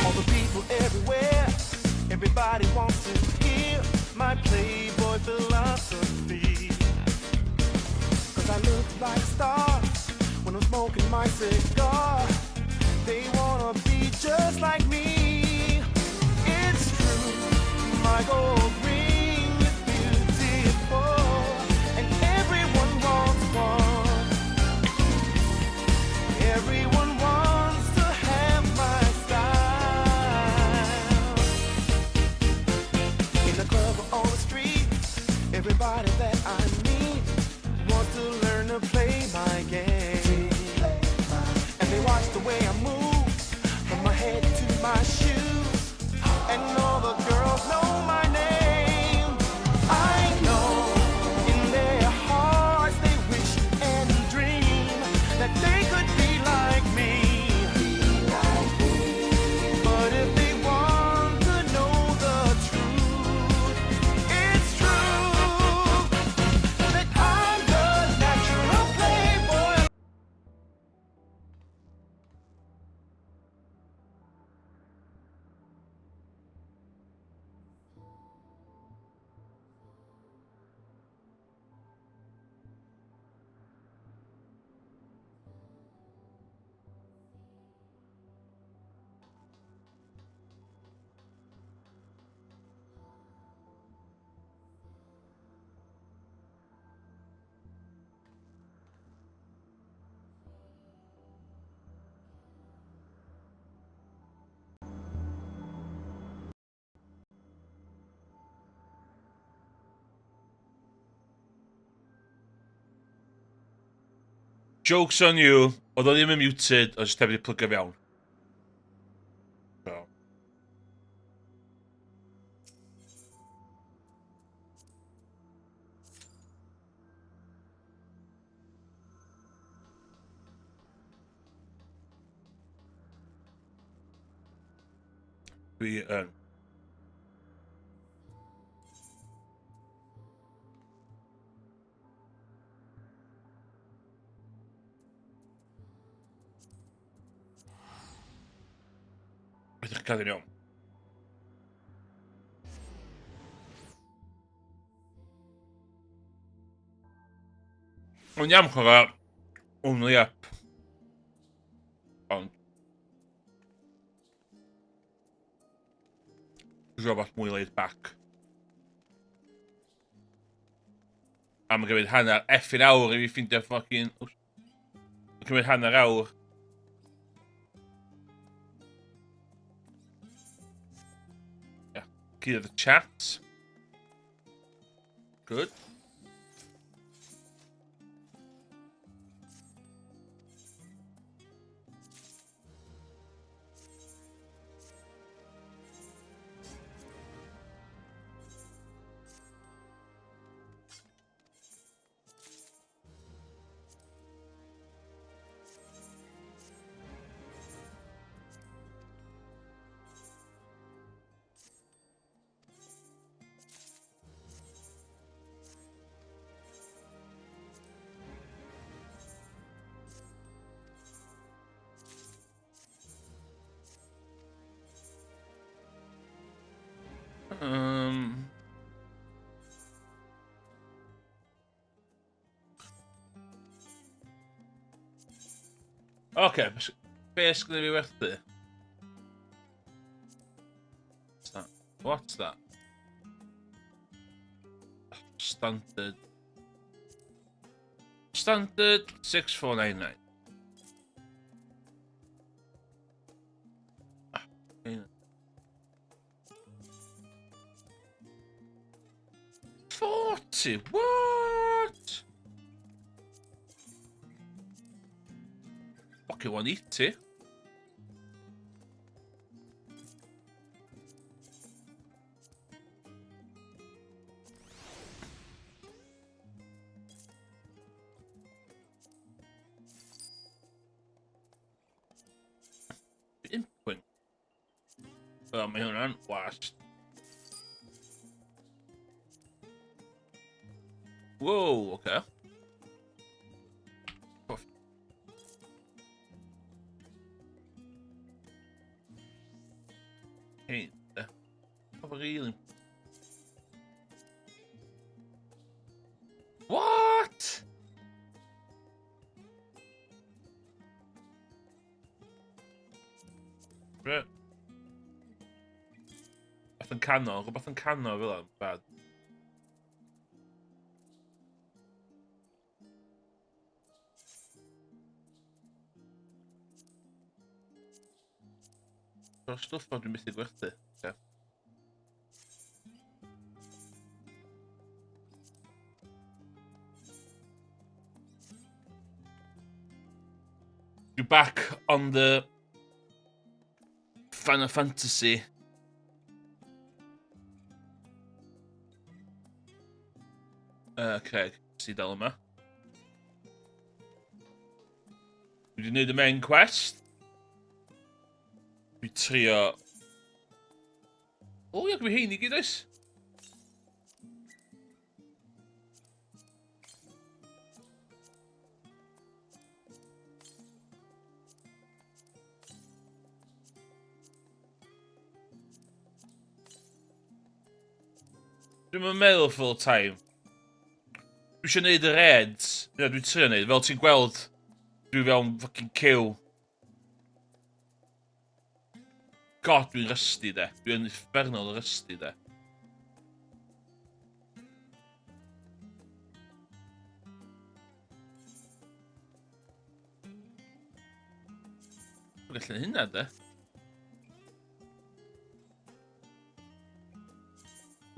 All the people everywhere, everybody wants to hear my playboy philosophy. Cause I look like a star when I'm smoking my cigar. They wanna be just like me. It's true, my gold ring is beautiful, and everyone wants one. Everyone wants to have my style. In the club or on the street, everybody that I meet wants to learn to play my game. And they watch the way I move from my head to my shoes. And all the girls know my name. I know in their hearts they wish and dream that they could be like me. But if they want to know the truth, it's true that I'm the natural playboy. Joke's on you. Oedd o ddim yn muted, oedd jyst heb wedi plygio fewn. So. Dwi yn. Ydych chi'n cael iawn. O'n i am chwarae Only Up. Ond... Rhywbeth mwy laid back. A mae'n gymryd hanner effing awr i fi ffindio fucking... Mae'n cymryd hanner awr. Yeah. Clear the chat. Good. Oce, okay, be sgynna fi werthu? What's that? What's that? Standard. Standard 6499. 40? What? Fucking 180. O, mae hwnna'n wast. Wow, oce. Okay. Hein, de. Really? What? Reit. Rhywbeth yn canol, rhywbeth yn canol fel yna, bad. O'r stwff ma dwi'n methu gwerthu. Okay. You're back on the Final Fantasy. Craig, sydd dal yma. Dwi wedi gwneud y main quest. Dwi trio... O, ia, dwi hein i gyd oes? Dwi'm yn meddwl full time. Dwi eisiau neud y raids. Ie, dwi'n trio neud. Fel ti'n gweld, dwi fewn fucking queue. God, dwi'n rusty de. Dwi'n uffernol rusty de. Dwi'n gallu hynna de.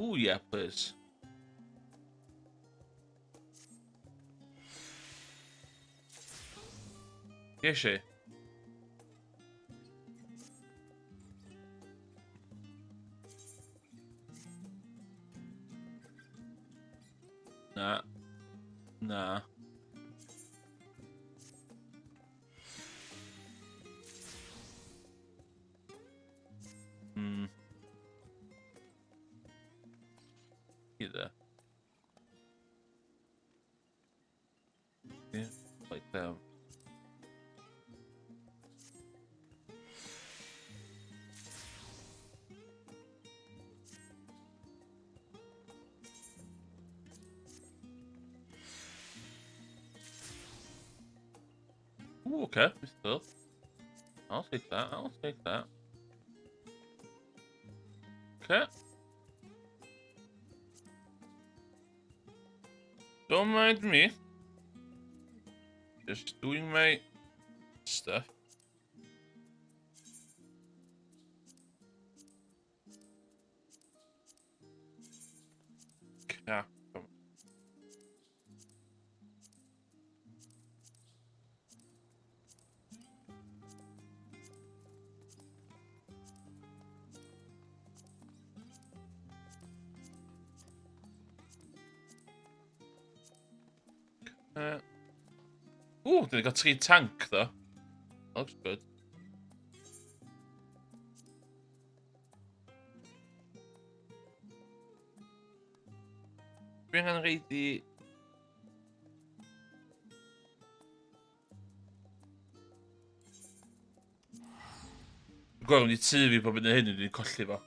Ooh, yeah, please. Eisiau. Na. Na. Either. Yeah, like that. Ooh, okay, still. I'll take that, I'll take that. Okay. Don't mind me. Just doing my stuff. Crap. Ooh, dyn ni gael tri tank, though. Looks good. Dwi angen reid i... Dwi'n gweld mynd i tŷ fi bob yn hyn, dwi'n colli fo.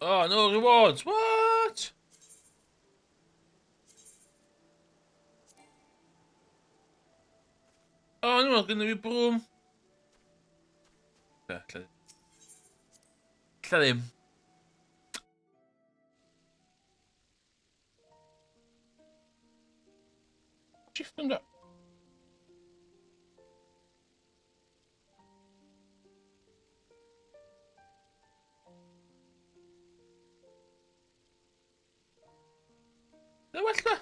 Oh, no rewards! What? Oh, no, gynnu fi broom. Lla ddim. Shift and up. Dwi'n well da.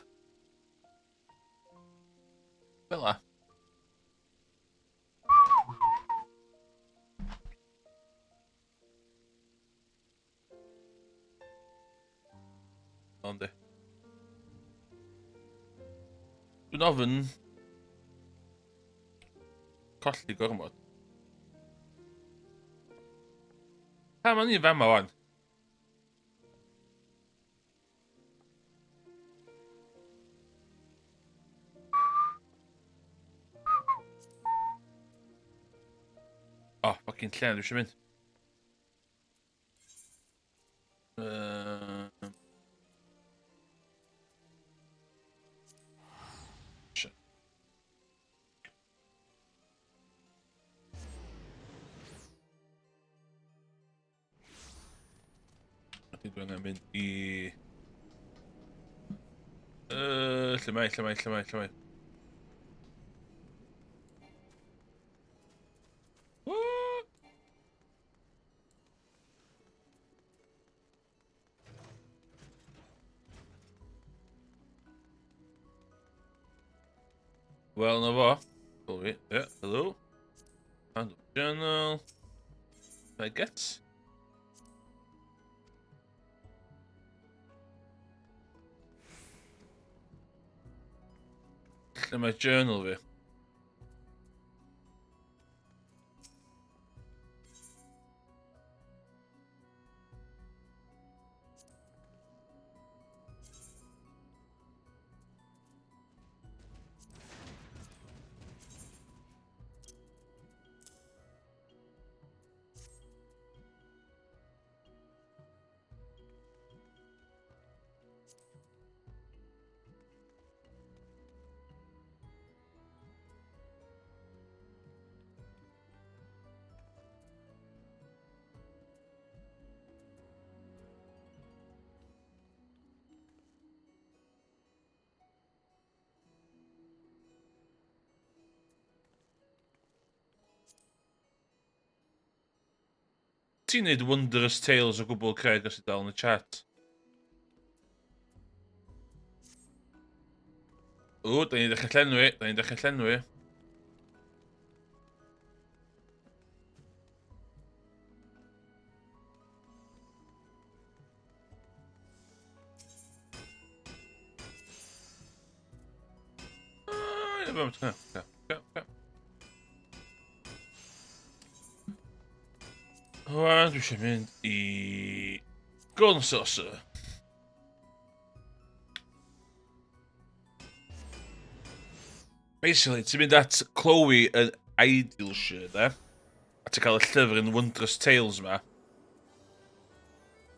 Fel la. Ond di. Dwi'n ofyn colli gormod. Pam o'n i'n fama wan? O, oh, fucking lle, dwi eisiau mynd. Dwi angen mynd i... Lle mae, lle mae, lle mae, lle mae? Wel, na fo. Sylwi. Yeah, hello. And journal. I get. Lle mae journal fi? Ti'n neud Wondrous Tales o gwbl, Craig, os ti dal yn y chat? O, da ni'n dechrau llenwi, da ni'n dechrau llenwi. Rwan, dwi eisiau mynd i Golden Saucer. Basically, ti'n mynd at Chloe yn Idylshire, de? A ti'n cael y llyfr yn Wondrous Tales yma.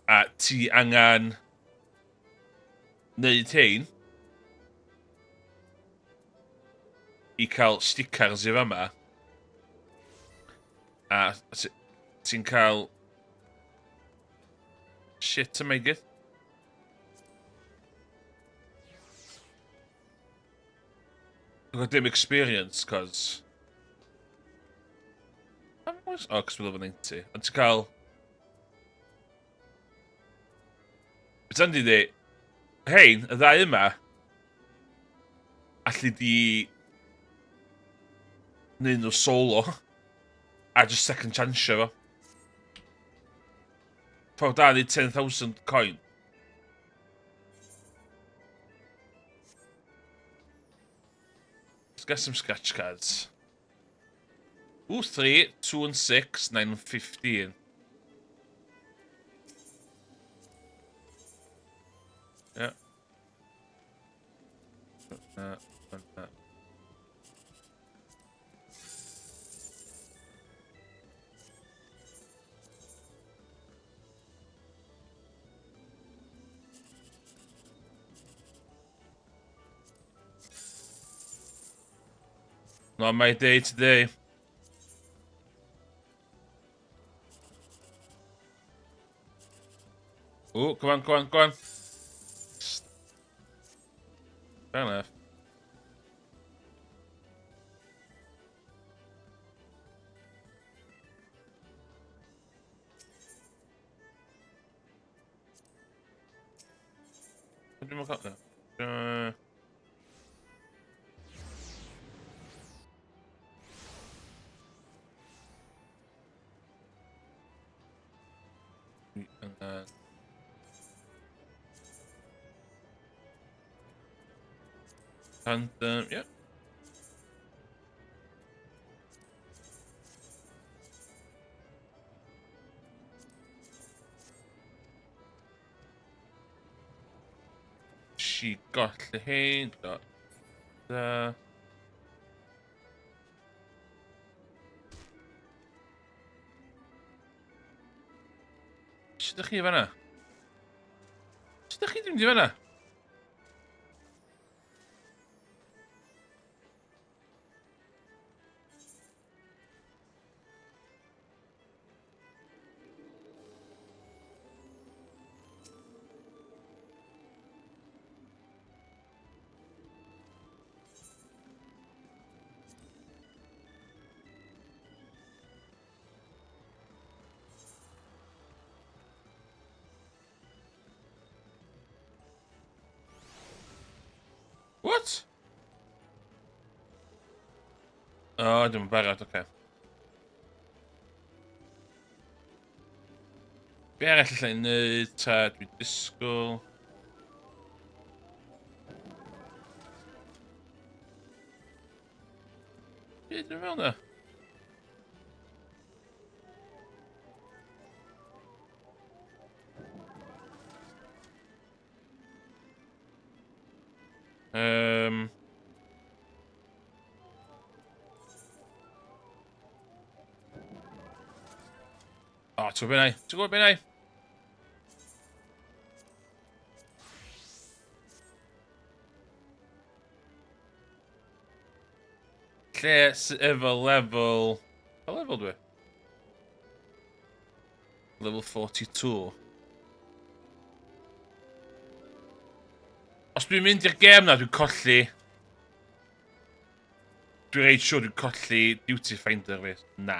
A ti angen neud hein i cael stickers i fama. A ti'n cael shit yma i gyd. I've got dim experience, cos... Oh, cos dwi'n level 90. Ond ti'n cael... Beth ti'n dweud, hein, y ddau yma, allu di neud nhw solo, a just second chance fo. Ffordd da ni 10,000 coin. Let's get some scratch cards. Ooh, 3, 2 and 6, 9 and 15. Yeah. Not my day today. Oh, come on, come on, come on. Fair enough. Dwi'n meddwl cael... Dwi angen... Random, yeah. She golli hein, da. Da. Sut ydych chi fanna? Sut ydych chi ddim di fanna? What? O, oh, dwi'n barod, oce. Okay. Be arall allai wneud ta dwi'n disgwyl? Be dwi'n fel na? O, oh, ti'n gwybod beth Ti'n gwybod beth Lle sydd efo lefel... Pa lefel dwi? Level 42. Os dwi'n mynd i'r gêm na, dwi'n colli... Dwi'n reit siŵr dwi'n colli Duty Finder fi. Na.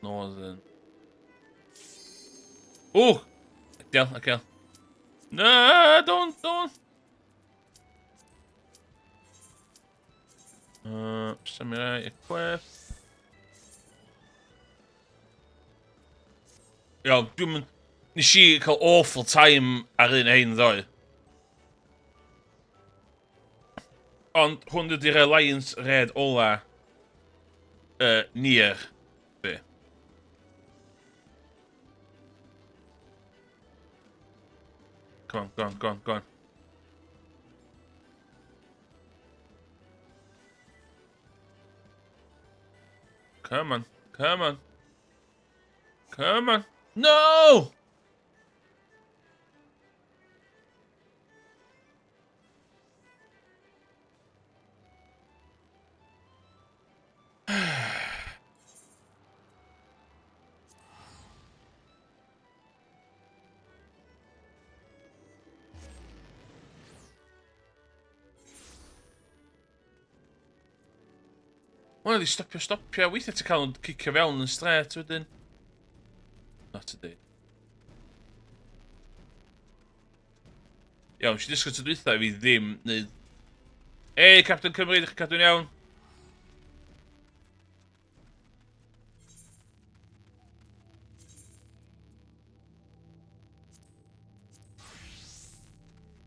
Northern. Oh! Ideal, ideal. No, don't, don't! Samurai equip. Iawn, dwi'n mynd... Nes i cael awful time ar un hein ddoe. Ond hwn ydy'r Alliance Red ola near fi. Come on, go on, go on, go on. Come on, come on. Come on. No! Hwna di stopio stopio. Weithiau ti'n cael nhw'n cicio fewn yn straight wedyn. Not today. Iawn, si disgwyl tro dwytha i fi ddim neud... Ei, Captain Cymru, ydych chi'n cadw'n iawn?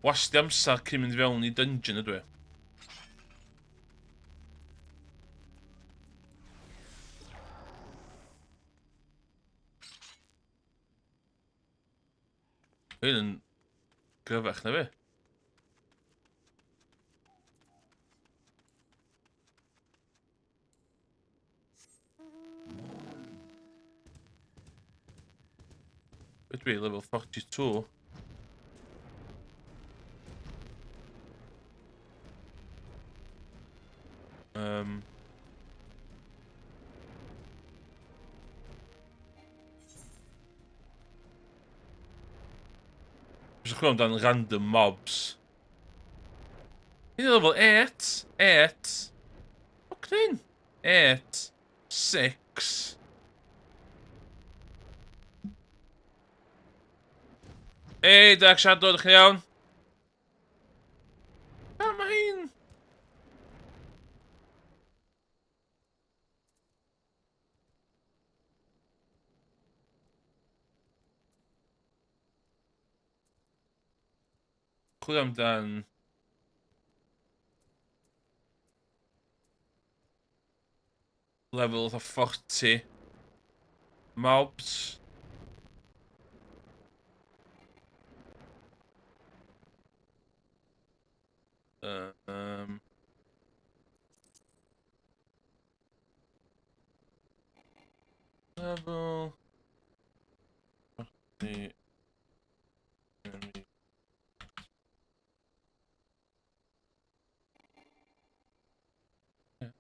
Wasti amser cyn mynd fewn i dungeon ydw i. Hyn yn gryfach na fi. Be dwi, level 42? Dwi'n chwilio amdan random mobs. Hyn level 8, 8. Fucking 8, 6. Ei, Dark Shadow, ydych chi'n iawn? Na, mae hi'n... Chwilio amdan level fatha 40 mobs. Level 40 enemy. Yeah.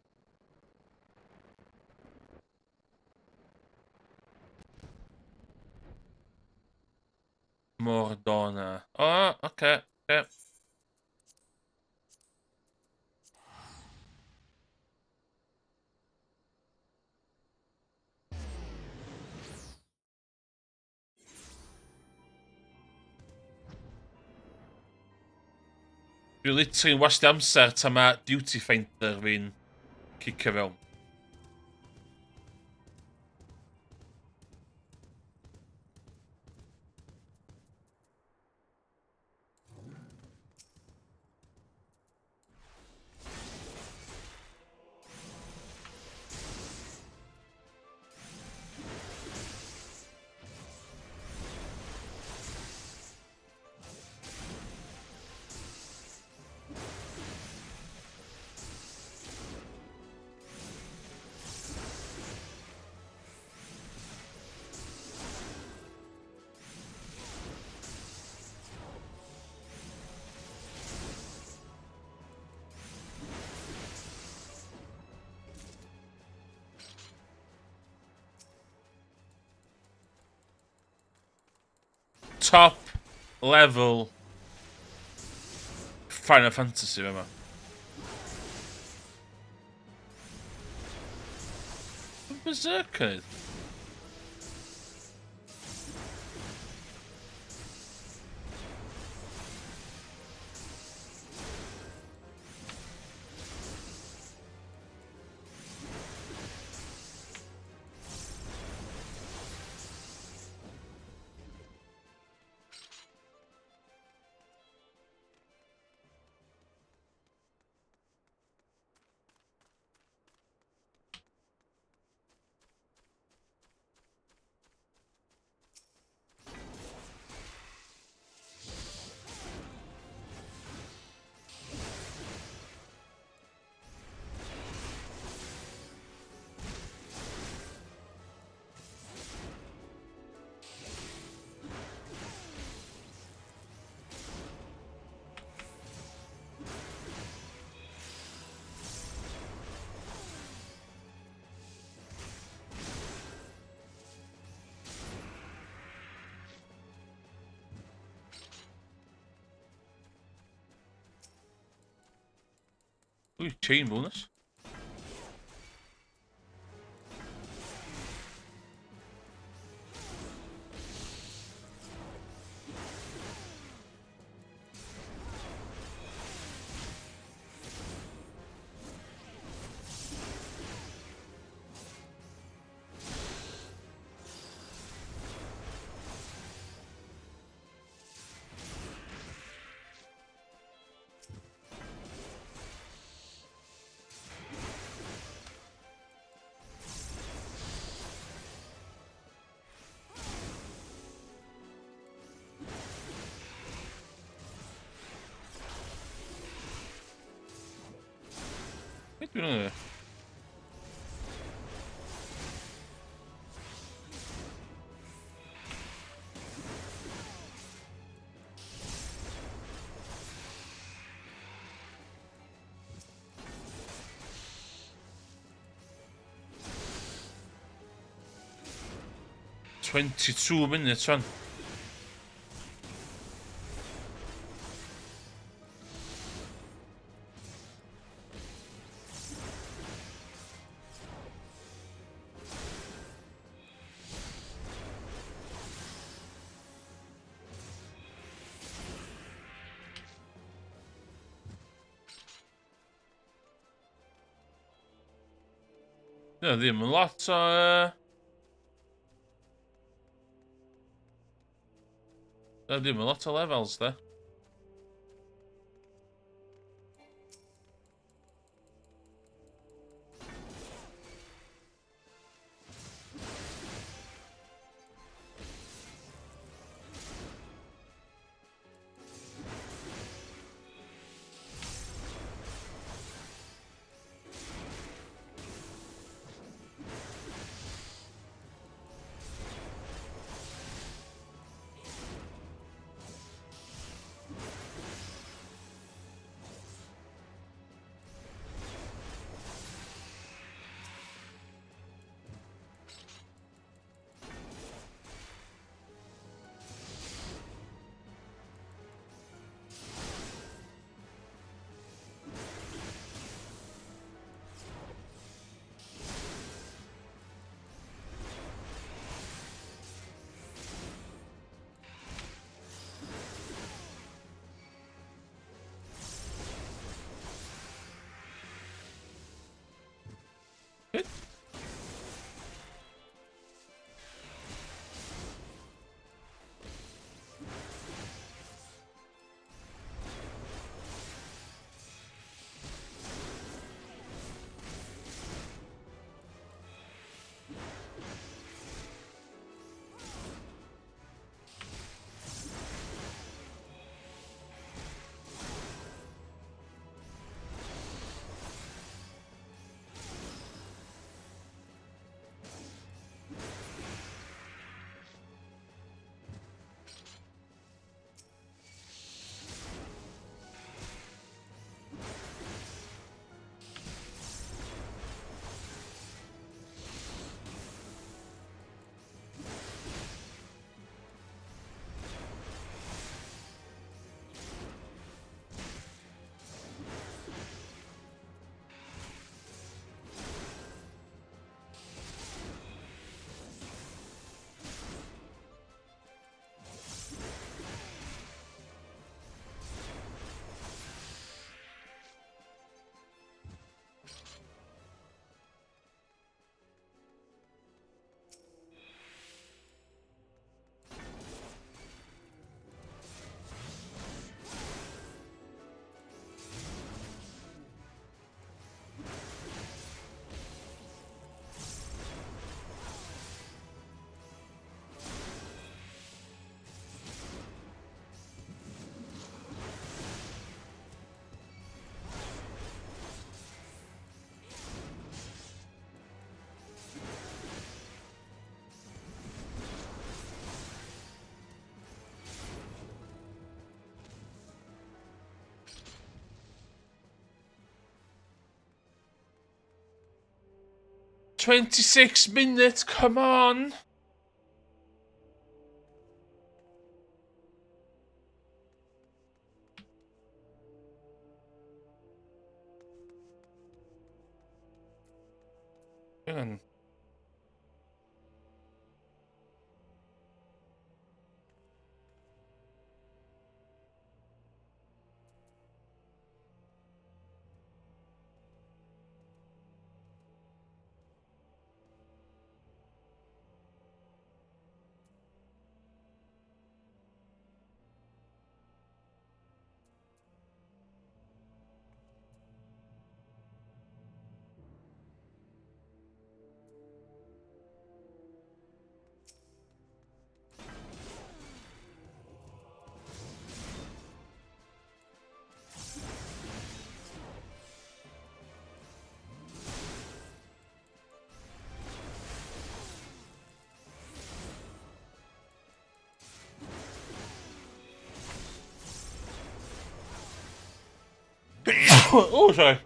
Mor Dhona. O, oce, oce. Dwi literally'n wastio amser tan mae Duty Finder fi'n cicio fewn. Top level Final Fantasy fe yma. Berserker. Ooh, chain bonus. Beth dwi'n yna? 22 minutes rwan. Dyna ddim yn lot o... Dyna ddim yn lot o levels, de. Good. 26 minutes, come on! Hang on. Oh, sorry.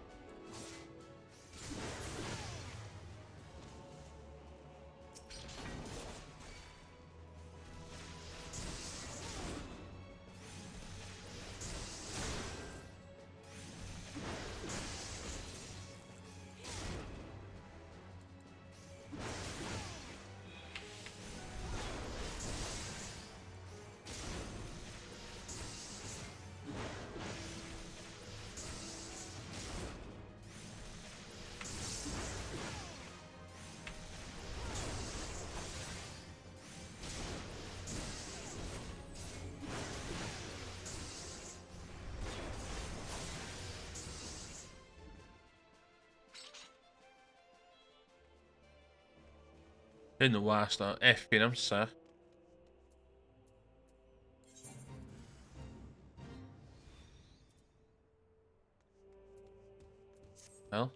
Hyn yn was na, effing amser. Wel.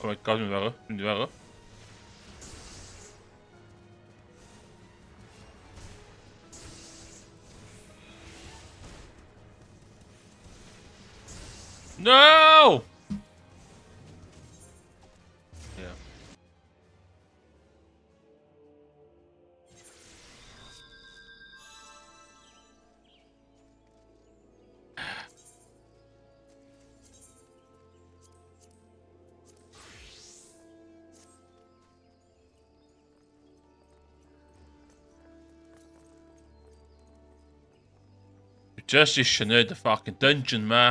Oh my god, dwi'n farw. Dwi'n farw. No! Yeah. Just eisiau gwneud y fucking dungeon ma.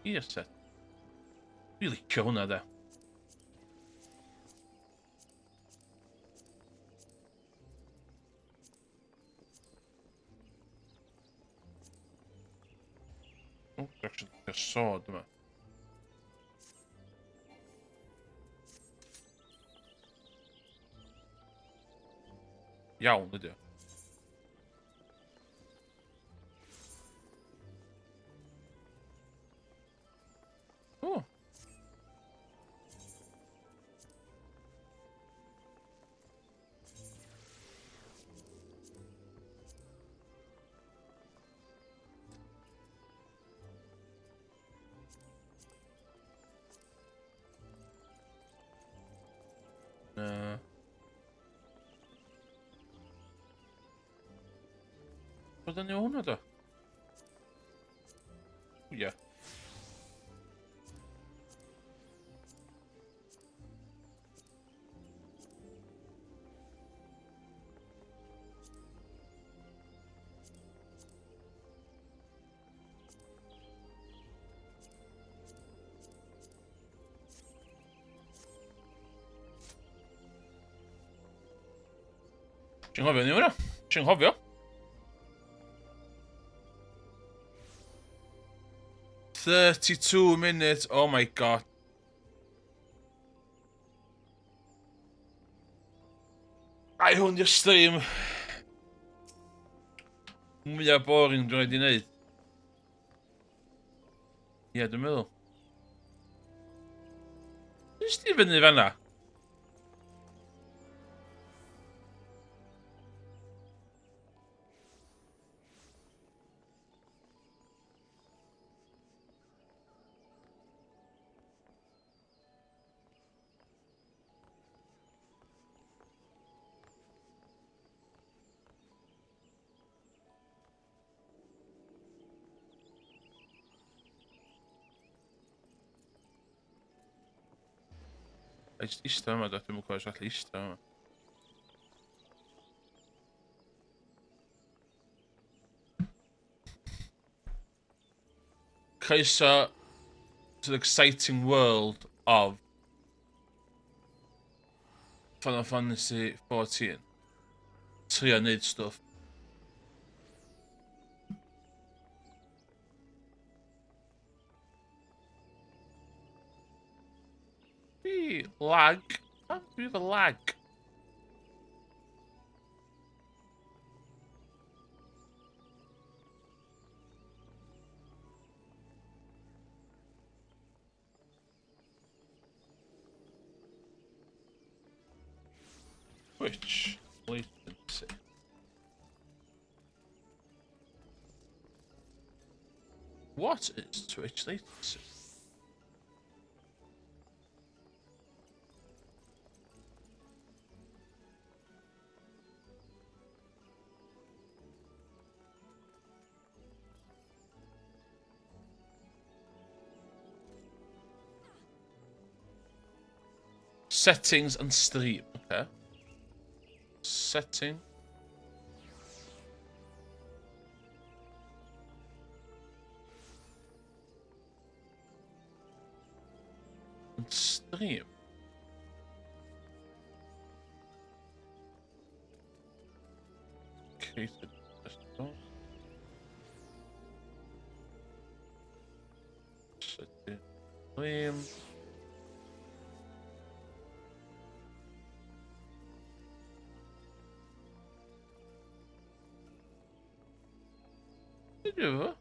Gear set. Dwi'n licio hwnna de. O, dwi'n actually licio sword yma. Iawn ydy o. O. Na. Bod yn hwnna do? Ia. Ti'n nghofio ni hwnna? Ti'n nghofio? 32 minutes, oh my god. Ai hwn di'r stream mwyaf boring dwi'n wedi wneud. Ie, yeah, dwi'n meddwl. Nes ti fyny fanna? A jyst ista yma, do, dwi'm yn cofio os allu ista yma. Croeso to the exciting world of Final Fantasy 14. Trio neud stwff. Fi lag. Pam dwi efo lag? Which latency? What is Twitch latency? Settings and stream, okay. Setting. And stream. Created Stream. Be dwi efo?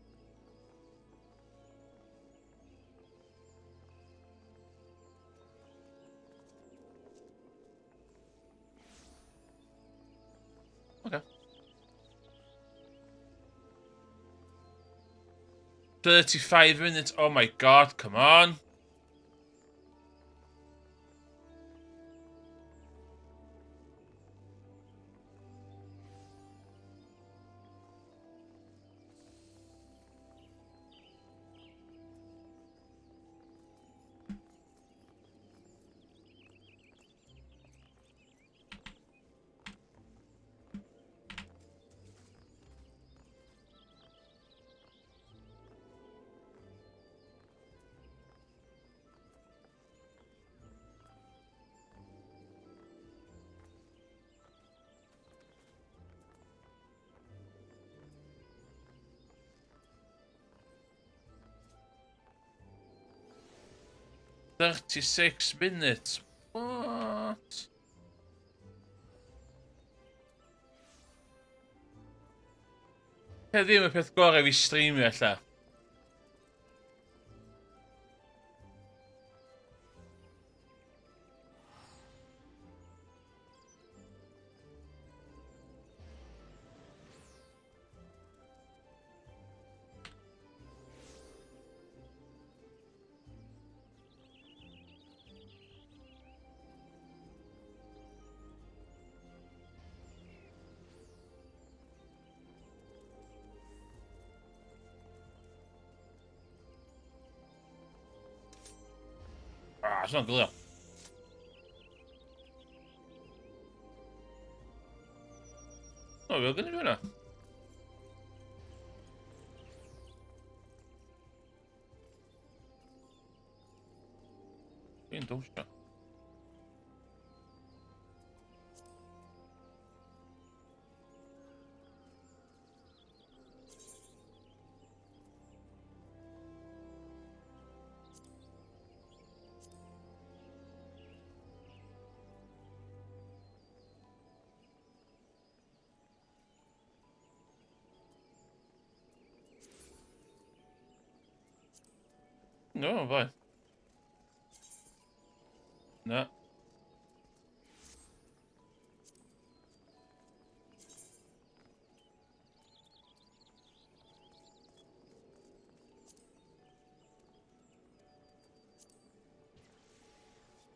35 minutes, oh my god, come on. 36 minutes. What? Peth ddim y peth gorau fi streamio ella. Ah, swnio'n glyw. O, fel gen i fi hwnna. Dwi'n dawnsio. No, bye. Na.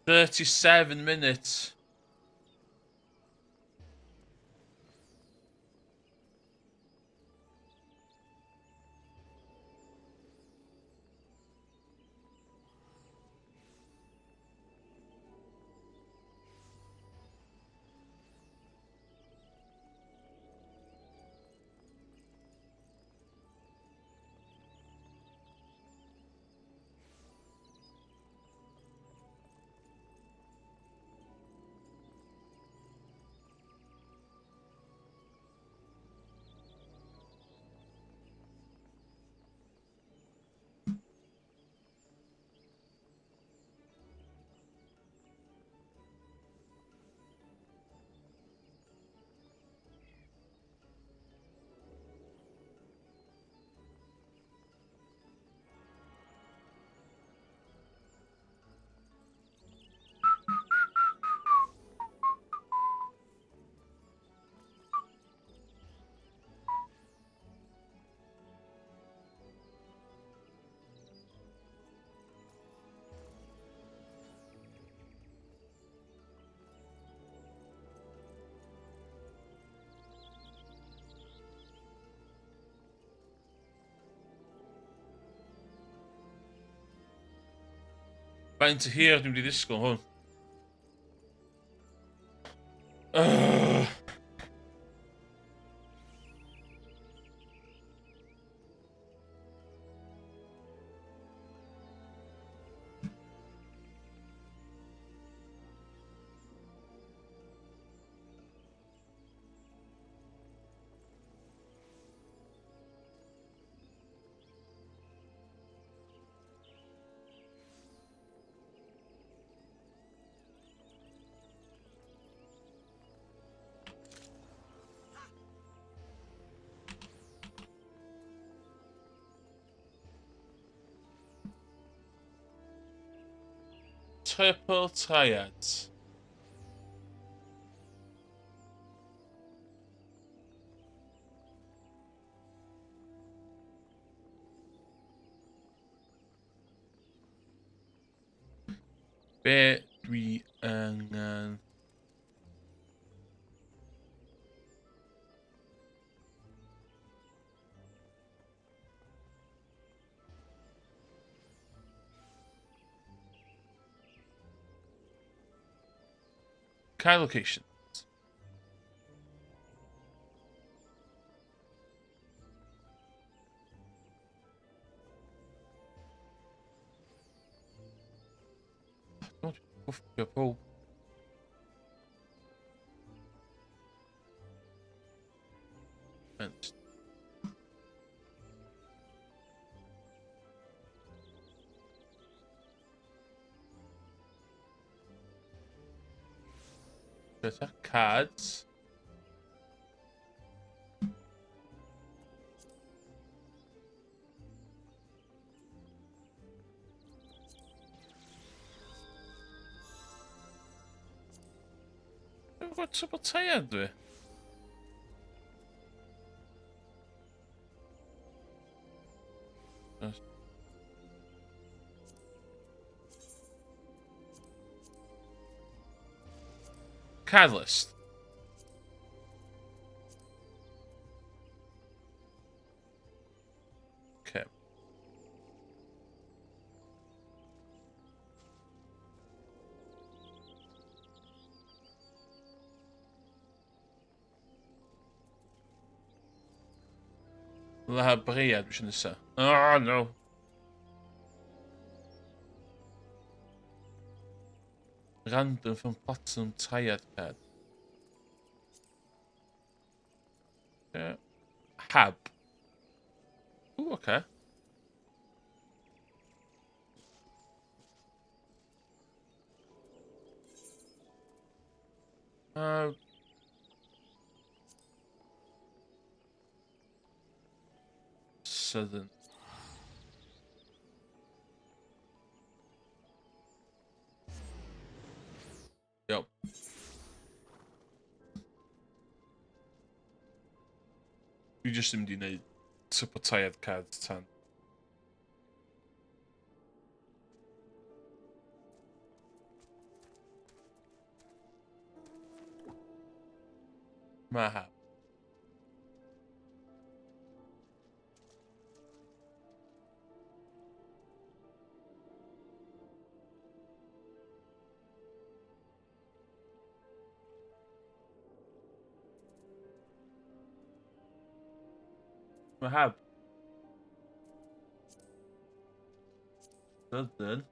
37 minutes. Faint o hir dwi'n mynd i ddisgwyl hwn? Ugh. Triple Triads. Be dwi angen... Cael location. Ffwcio pob. Fence. Better cards. Dwi'n gwybod triple tire dwi. Catalyst. Okay. La Brea dwi eisiau nesaf. Oh no. Random from Platinum Triad card. Yeah. Hab. Ooh, okay. Southern. Yep. Dwi jyst yn mynd i wneud triple triad cards tan. Mahab. Mahab. Southern.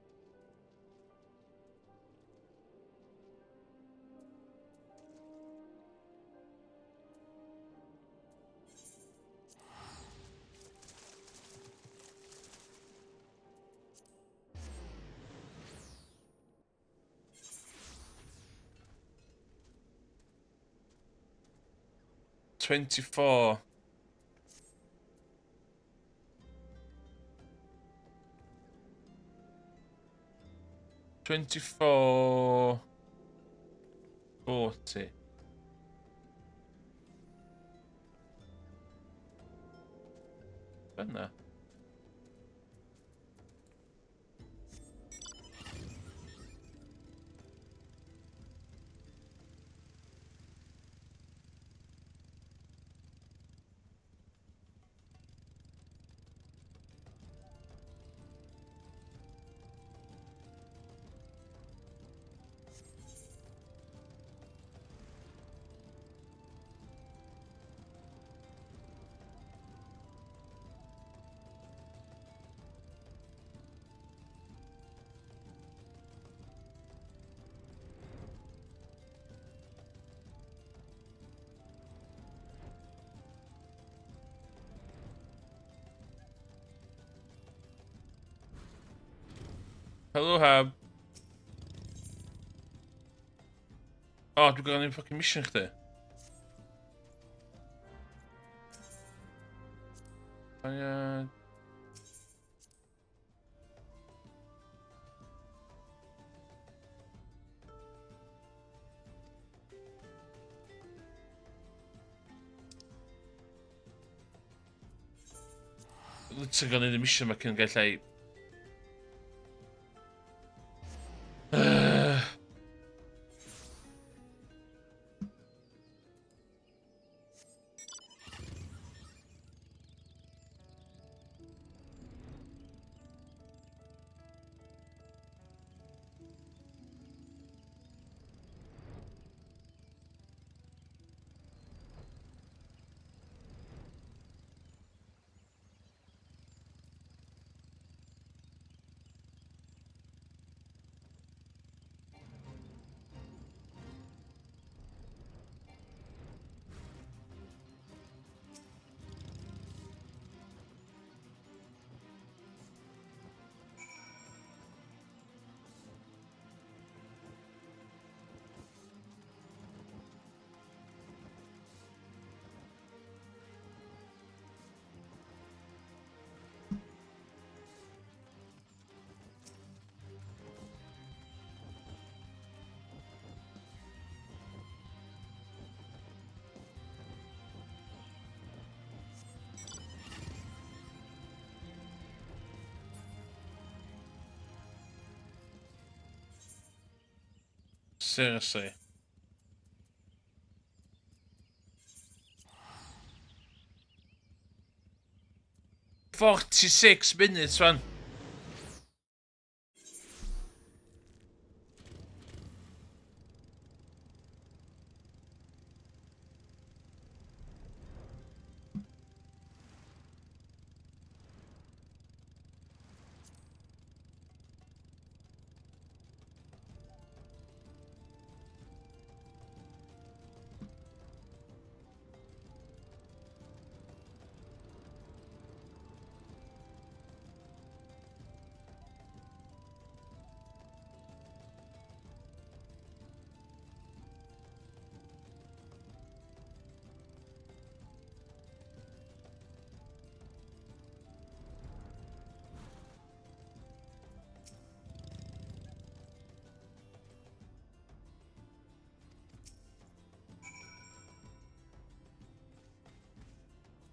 24. 24. 40. Dyna. Hello, Hab. O, oh, dwi'n gael un fucking mission chdi. Ia... Literally gael neud y mission ma cyn gael llai. Seriously. 46 minutes, man.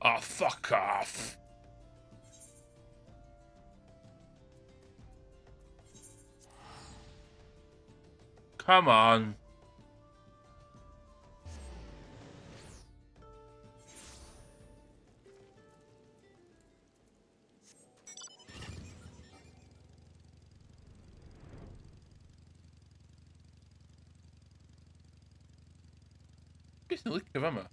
Oh, fuck off. Come on. Beth yn licio fama?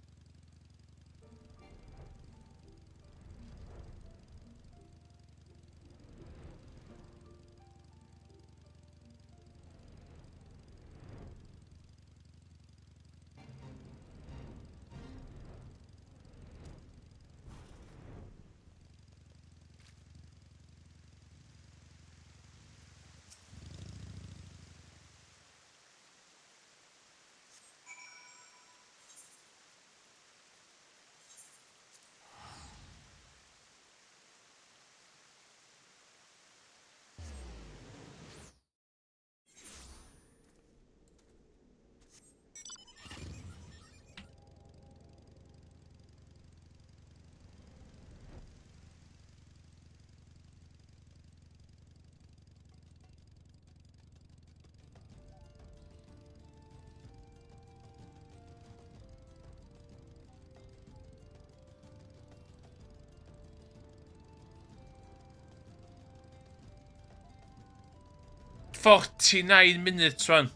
49 minutes rwan.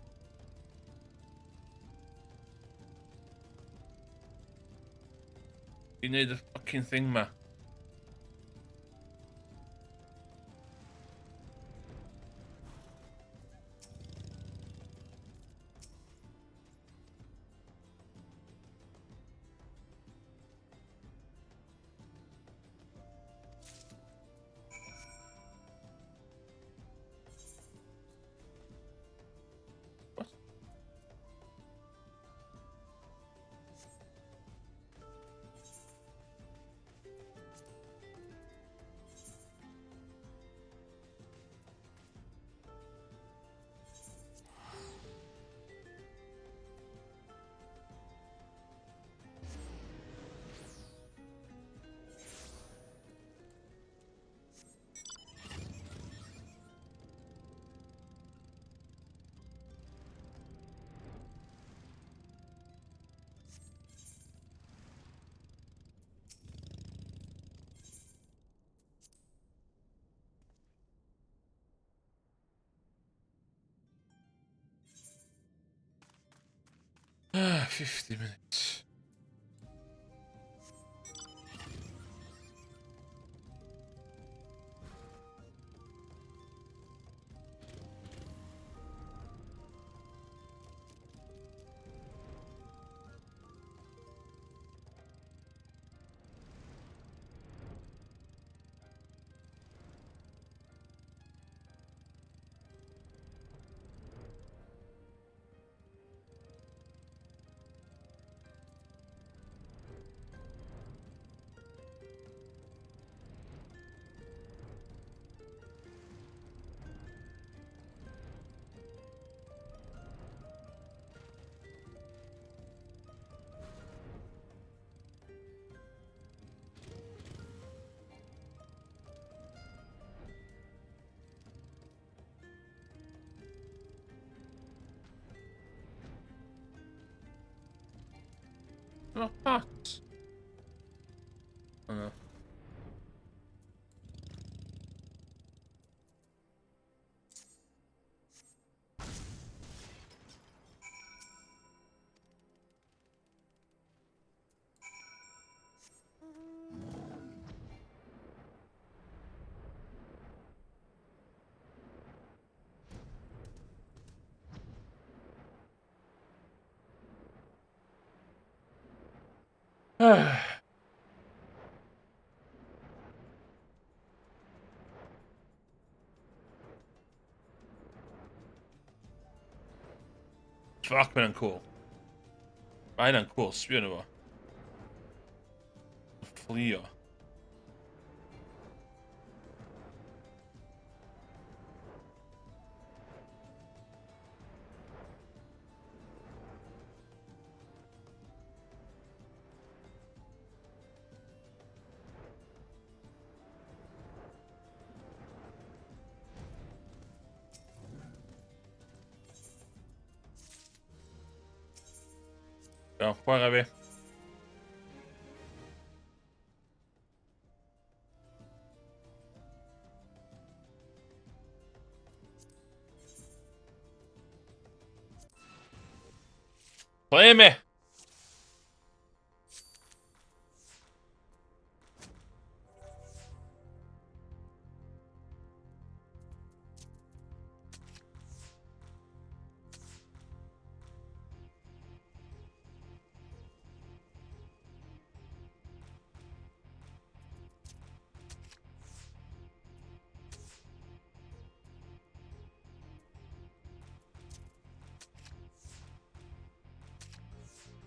I wneud y fucking thing ma. What? 50 minutes. Dyma pot. Oh no. Fuck, mae'n cool. Mae hynna'n cool, sbio nhw fo. Fflio. Iawn, chwarae fi. Play me!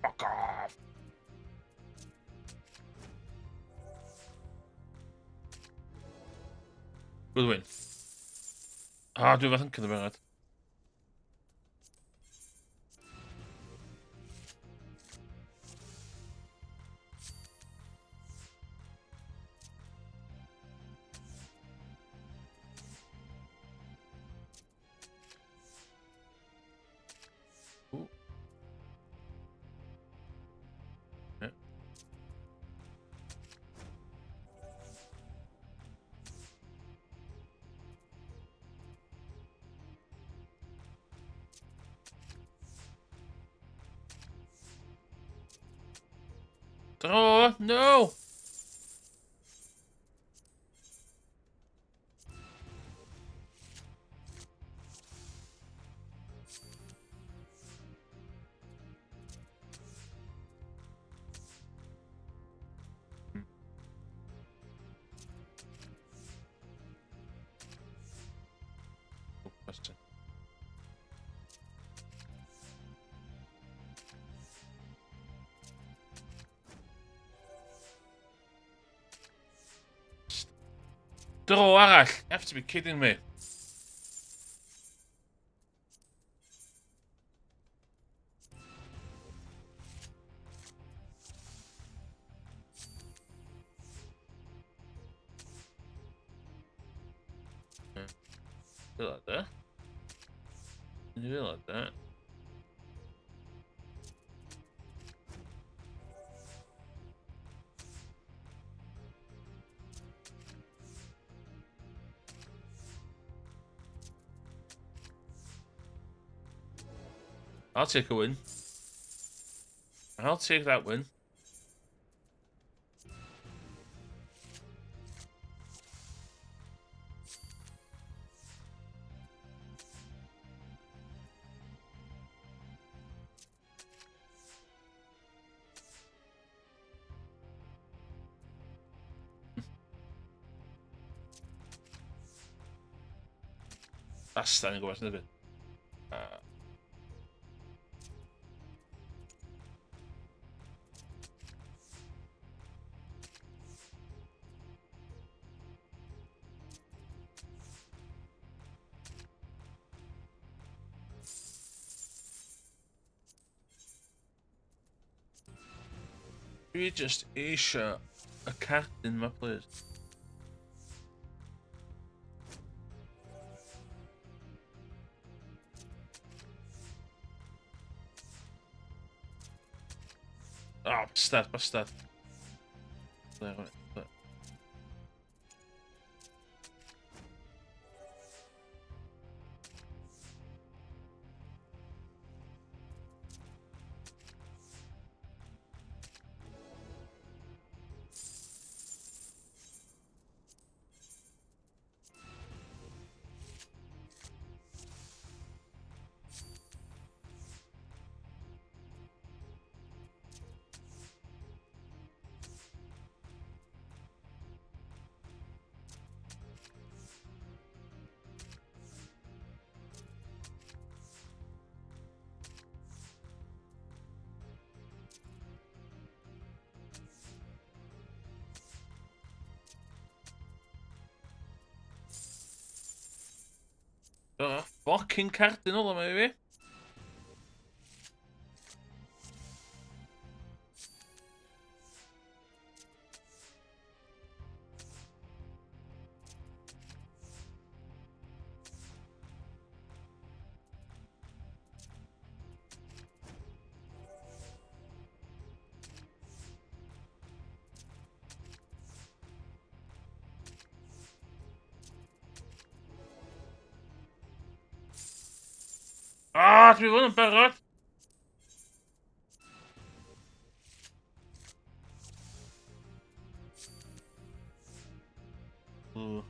Fuck off! Good win. Ah, dwi'n fath yn cyda'n Oh, no! Question. Dro arall! You have to be kidding me. Feel like that. You feel like that. I'll take a win. I'll take that win. That's yn gwybod yn y Dwi just eisiau y cardyn ma, please. Oh, bastard, bastard. Oh, fucking cardyn ola mae i fi. Ah, dwi fod yn barod! Ooh.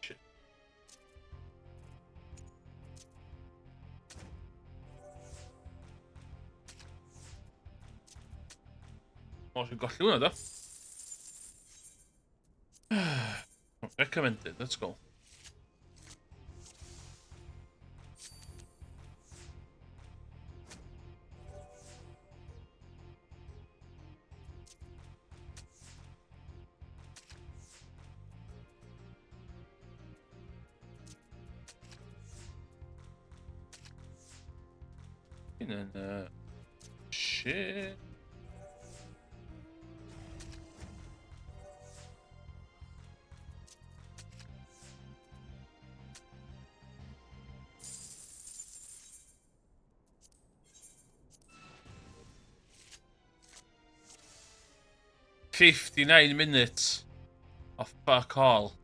Shit. O, dwi'n golli hwnna, do. Recommended, let's go. And then, shit. 59 minutes of fuck all.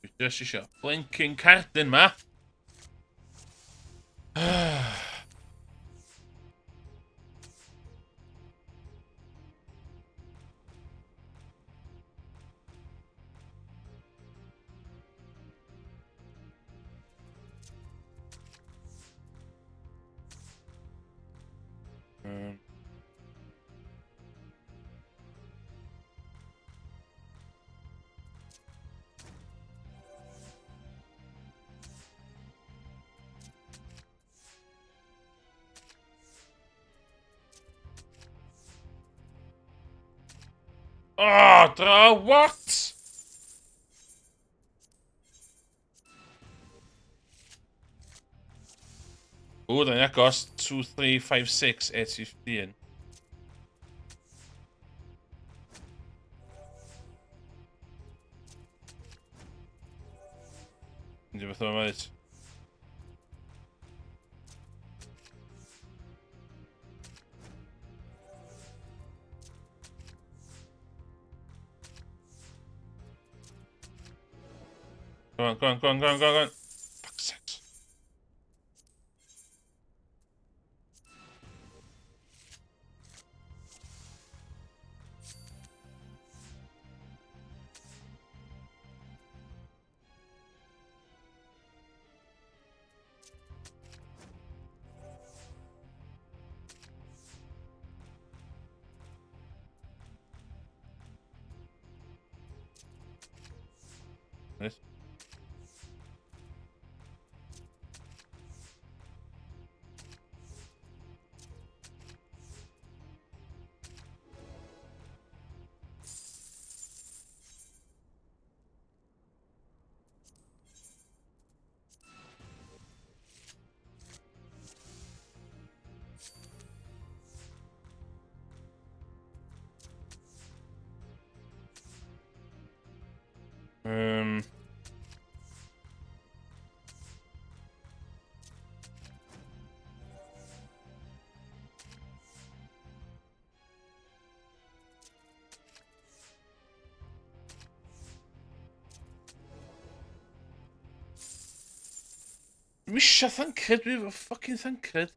Dwi just isio blinking cardyn ma. Oh, draw what? O, da ni'n agos. 2, 3, 5, 6, 8, 15. Yndi beth o'n dweud. Go on, go on, go on, go on, go on, go on. Fuck's sakes. Nice. Dwi eisiau Thancred, dwi efo fucking Thancred.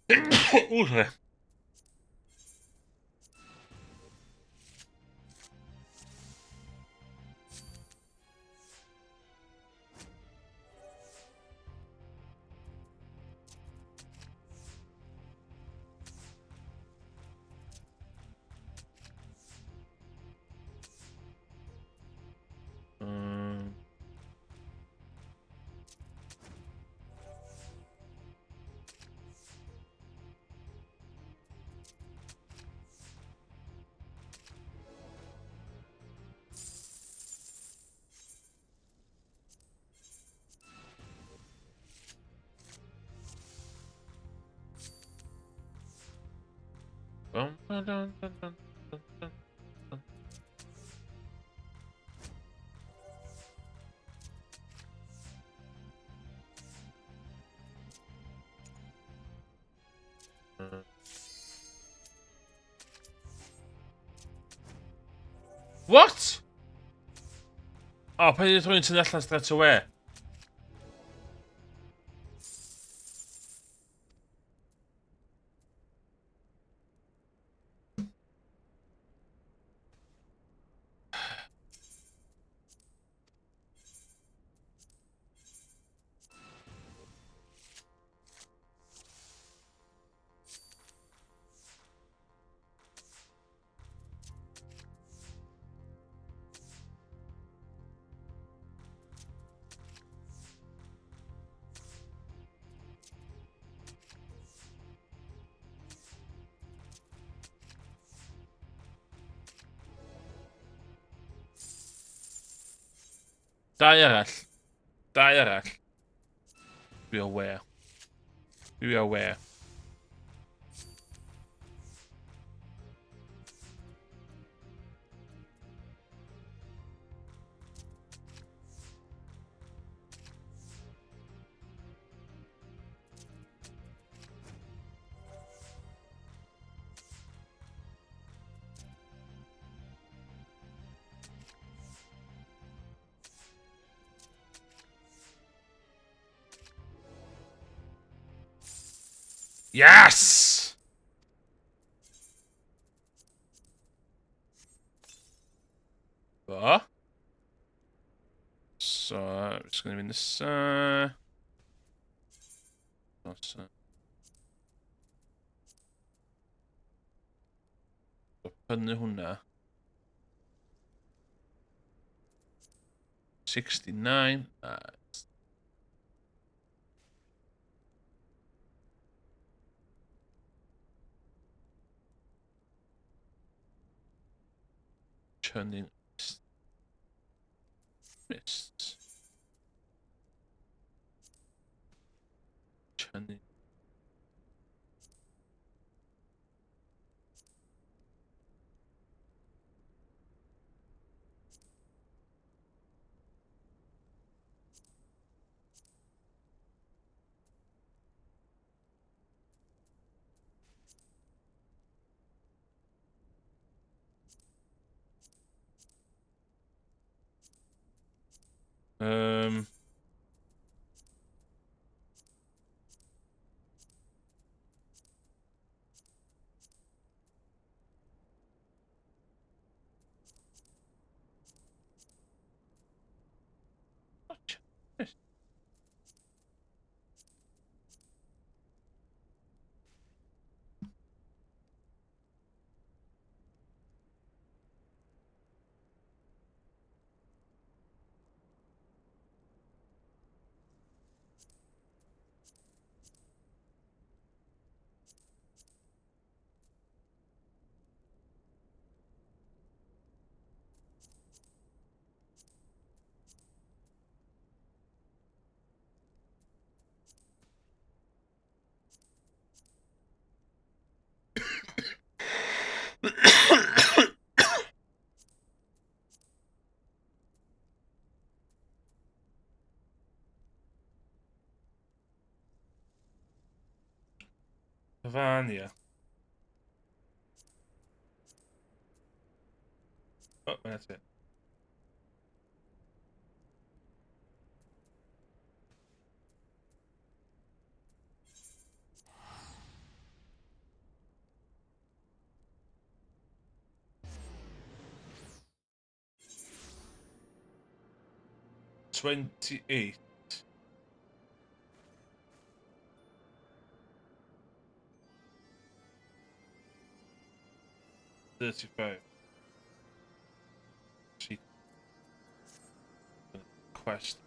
Ww, sorry. Dun, dun, dun, dun, dun, dun, dun. What? Oh, paid i rhywun sy'n allan straight away. Dau arall. Dau arall. Be aware. Be aware. Yes! Fo. So, beth sgynny fi nesa? Nesa. So, prynu hwnna. 69. Nice. Churning Mists. Churning. Vanya. Oh, that's it. 28. 35. See quest.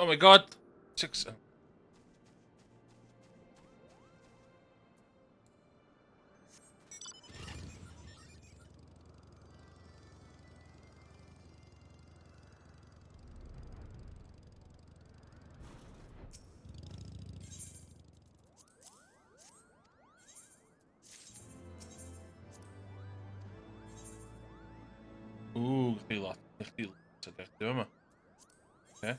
Oh my god! 6. Ww, chdi lot. Chdi lot o gardiau yma. Okay.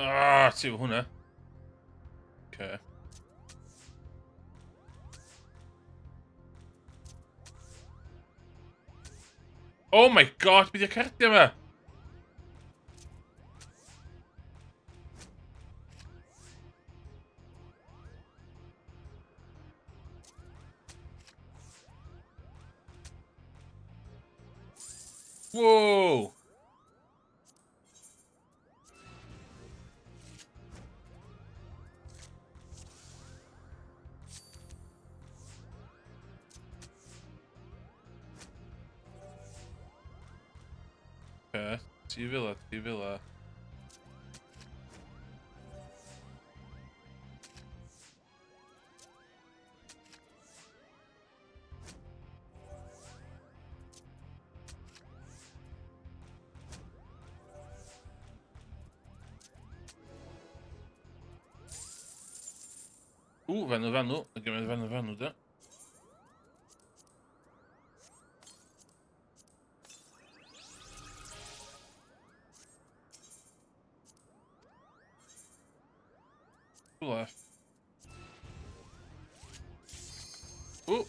Ah, ti efo hwnna. Okay. Oh my god, beth yw'r cardiau yma? Whoa! Okay, ti fel a, ti fel a. Ww, fanw fanw. Y gymryd fanw fanw, da. Left. Ooh.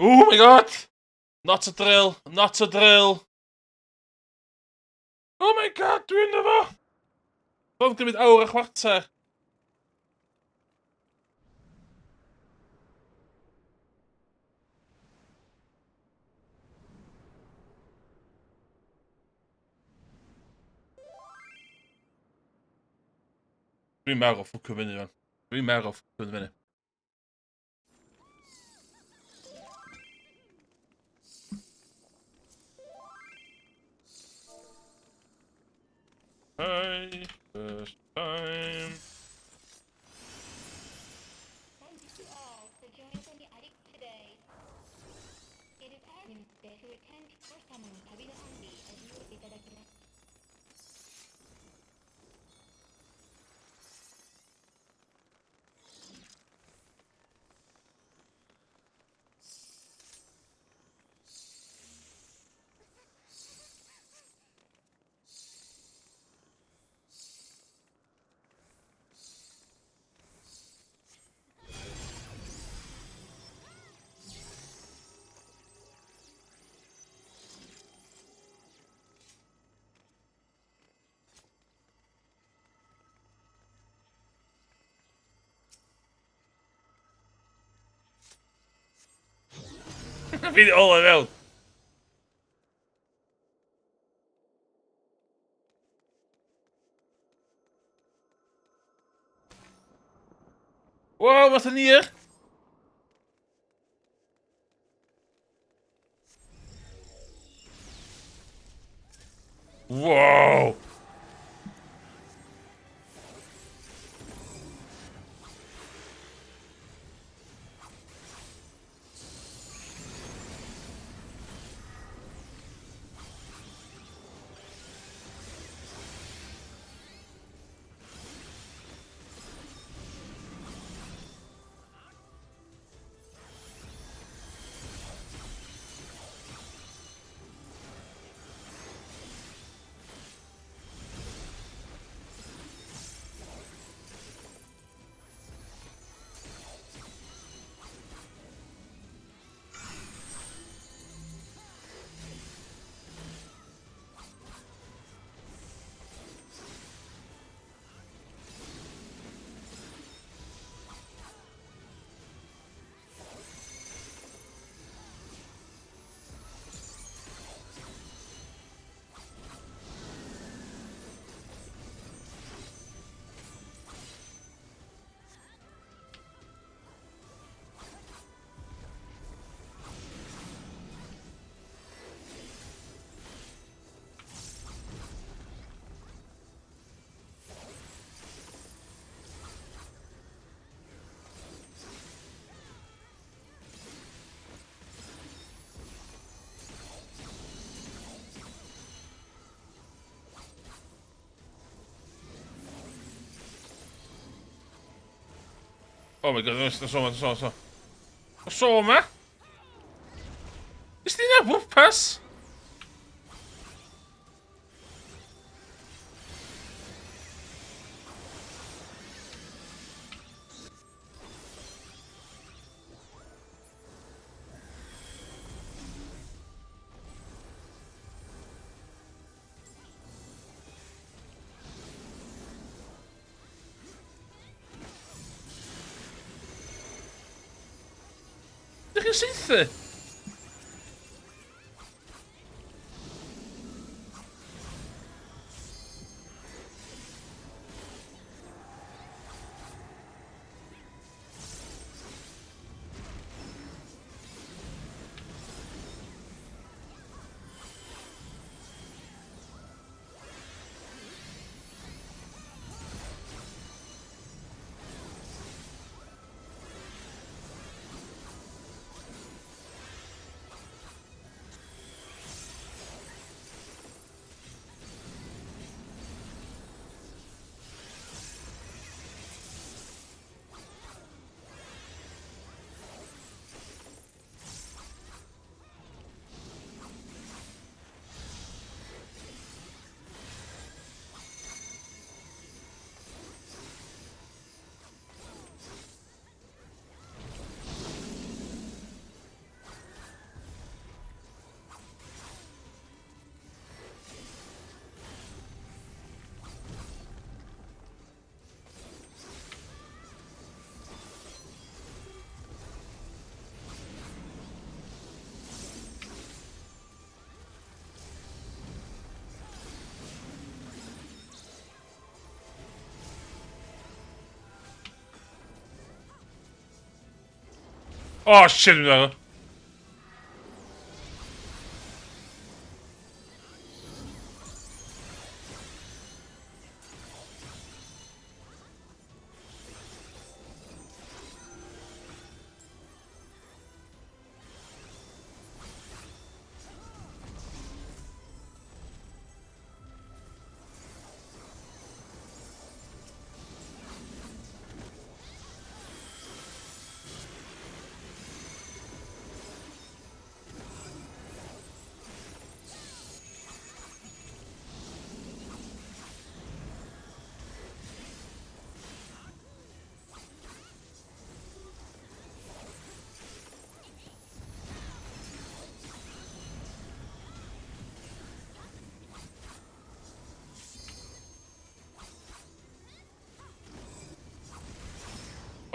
Oh my god! Not a drill, not a drill. Oh my god, dwi'n efo! Fo'n gymryd awr a chwarter. Dwi'n meddwl ffwcio fyny fan. Dwi'n meddwl ffwcio fyny. Hi, first time. Thank you all for joining the attic today. It is our to attend お日様の旅の管理をいただきます。 Fi di ola fewn. Wow, wat een hier! Wow! Oh my god, no, so ma, so, so. So ma? Nes di na bwrpas? Ydych chi'n saethu? Oh shit, dwi'n meddwl.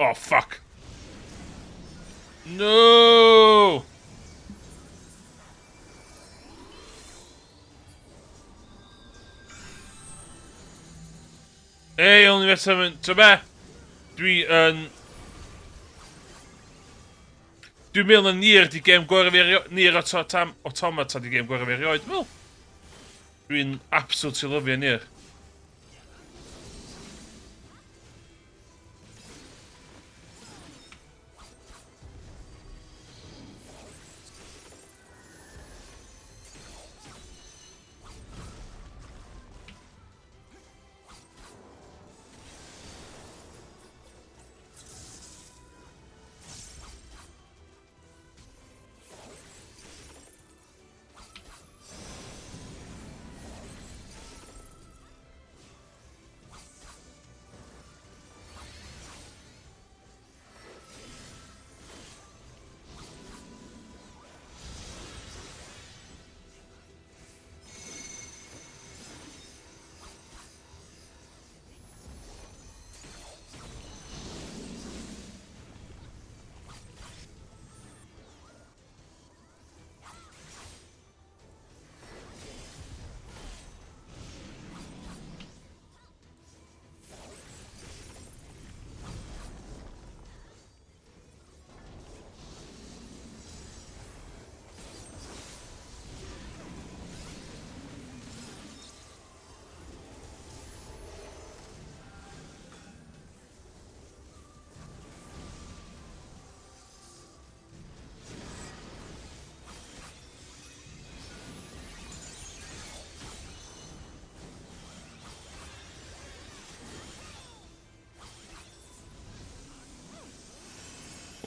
Oh, fuck. No! Hey, only met him to be. Dwi yn... Dwi'n meddwl na Nier di gêm gorau fi erioed... Nier Automata di gêm gorau fi erioed, dwi'n meddwl. Dwi'n absolutely lyfio Nier.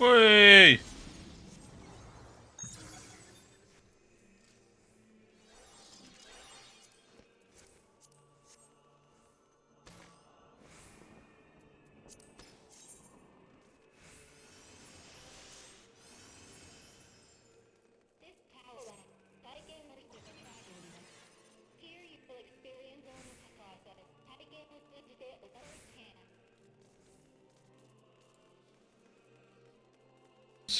Wei! This power Here you will experience process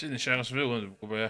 Sy'n eisiau aros fyw yn gwybod ie.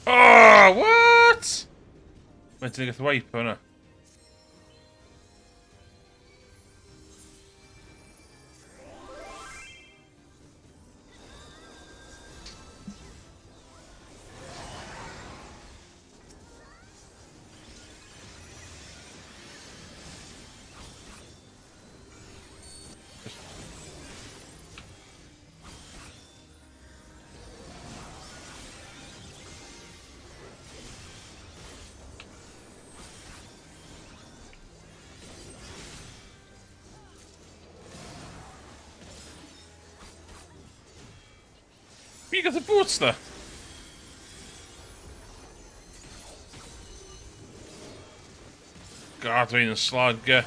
Oh, what? Mae'n ti'n gath wipe o'na. gath y boots na? God, dwi'n yn slag, e.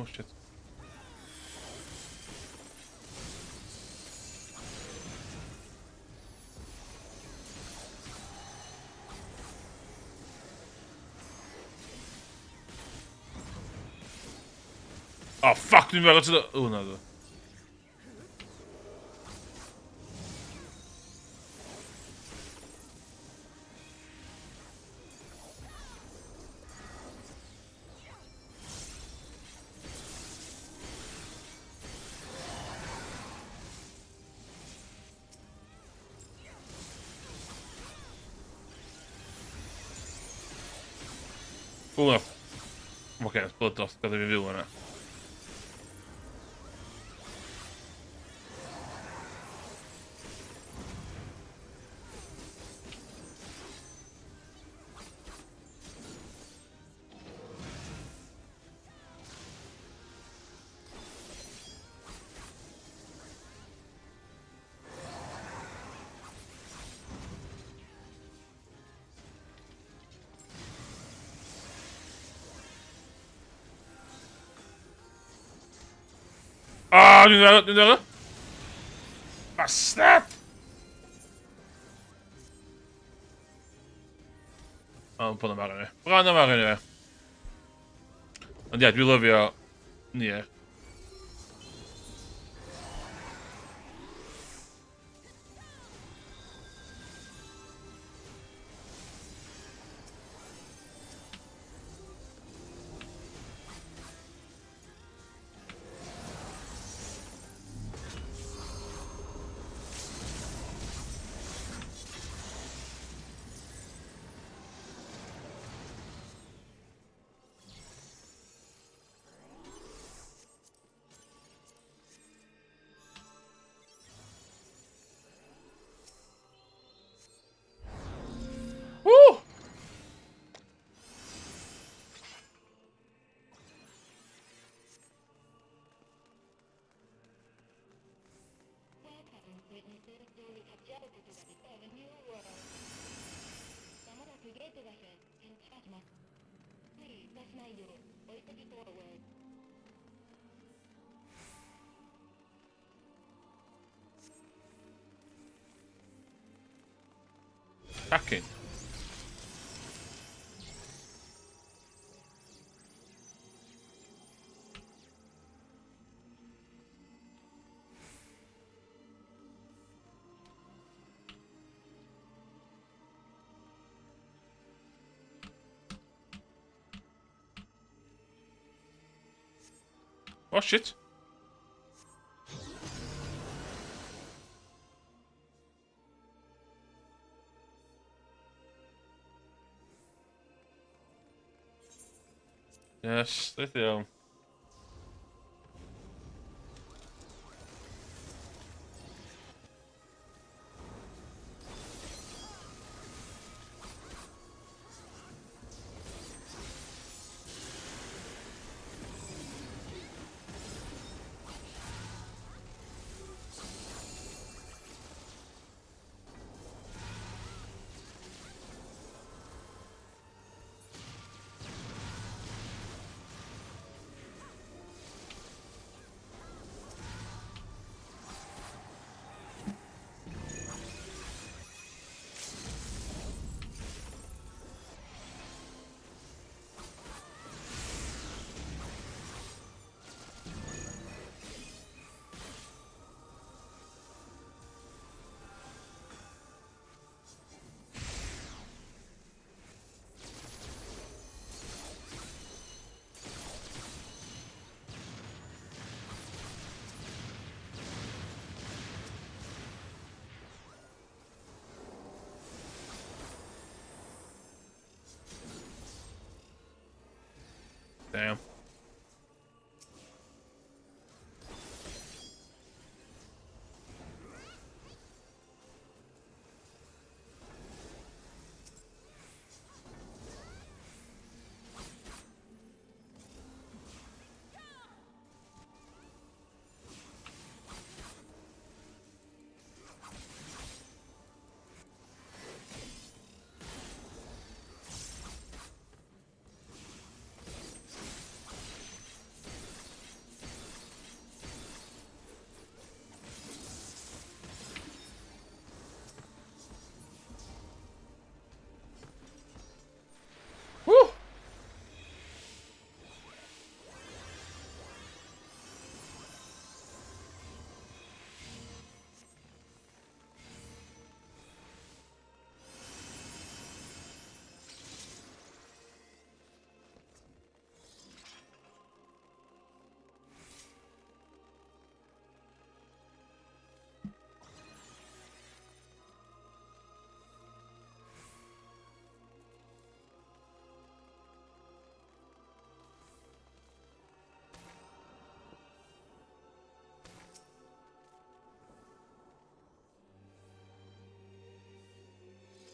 Oh shit. Oh fuck, dwi'n meddwl ti'n... O, na ddo. O, na. Oce, bloodbath, gadael fi fyw yna. Ah, dwi'n dod, dwi'n dod. Bastard! O, bod yn marw ni. Bron yn marw ni. Ond ie, dwi'n lyfio... Ie. Woo! Hacking. Oh shit. Yes, dweud iawn. Damn. Woo!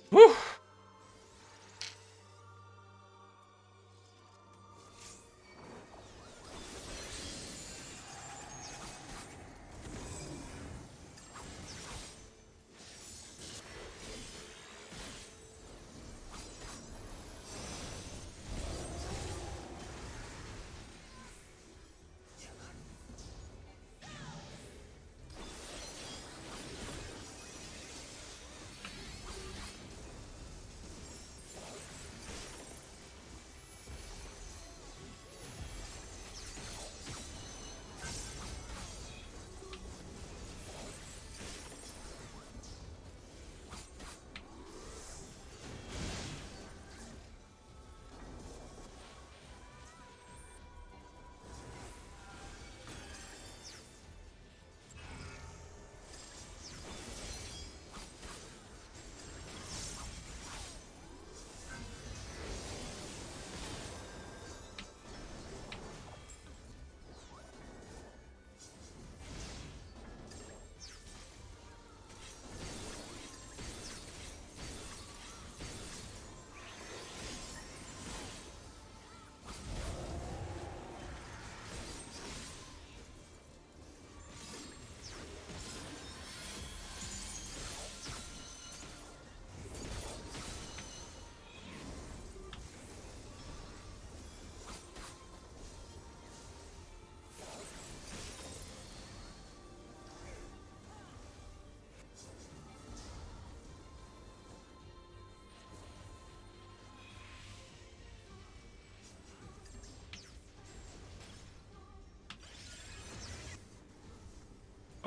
Woo!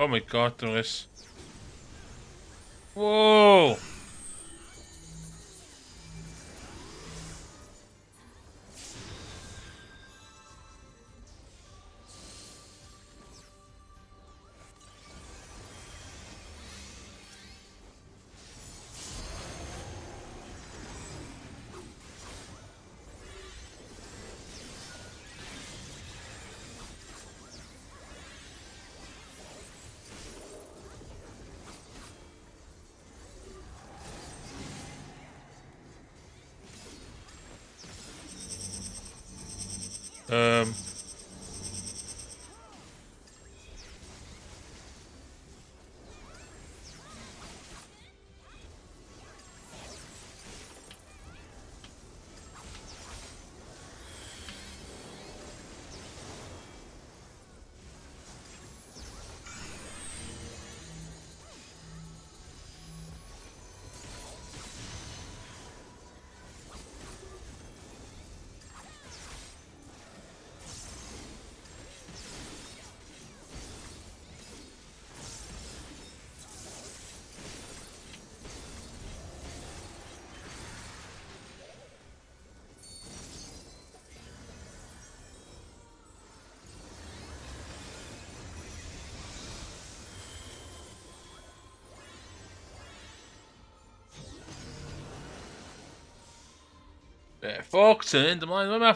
Oh my god, there is. Whoa! Be ffwc, ti'n mynd ymlaen yma?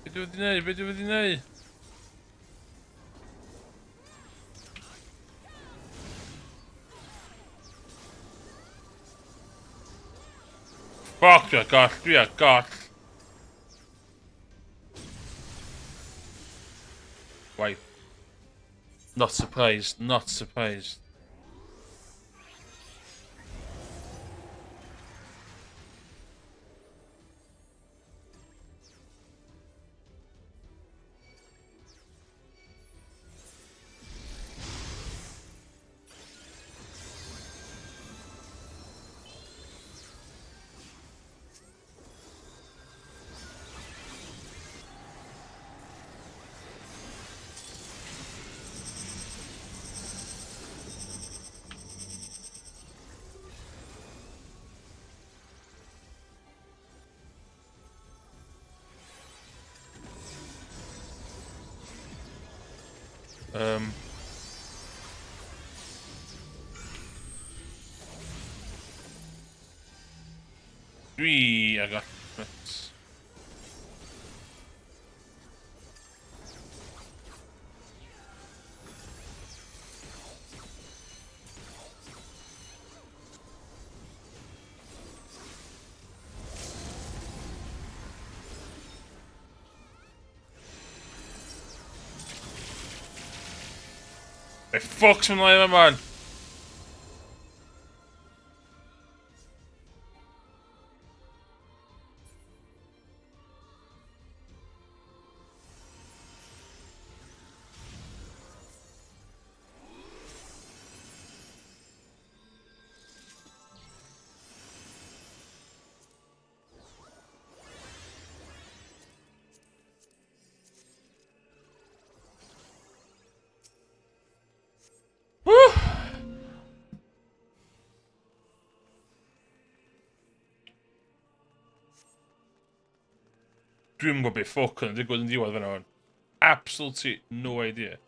Be dwi wedi neud? Be dwi wedi neud? Fuck, dwi ar goll, dwi ar goll. Why? Not surprised, not surprised. Dwi ag nuts. Be ffwc sy'n mynd ymlaen man? Woo! Dwi'm yn gwybod beth ffwc yn digwydd yn diwedd fan hwn. Absolutely no idea.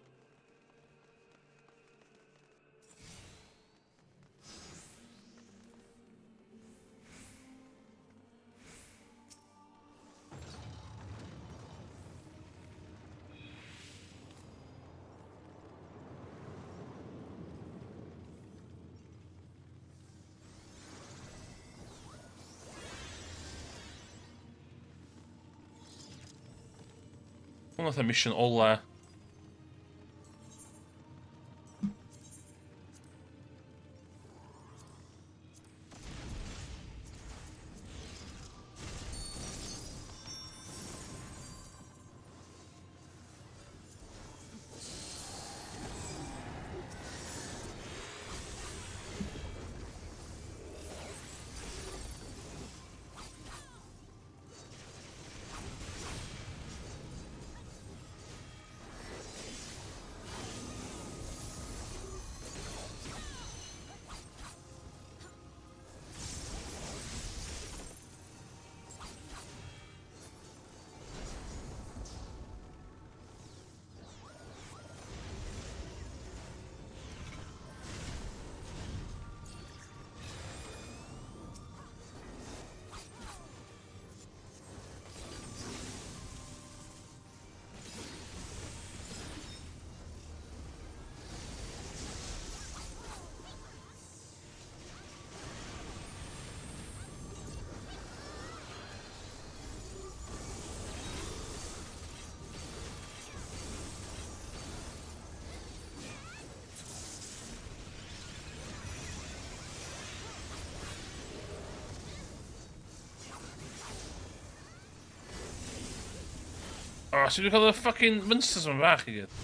Hwn oedd y mission ola. Oh, sut dwi'n cael y fucking monsters yma fach i gyd?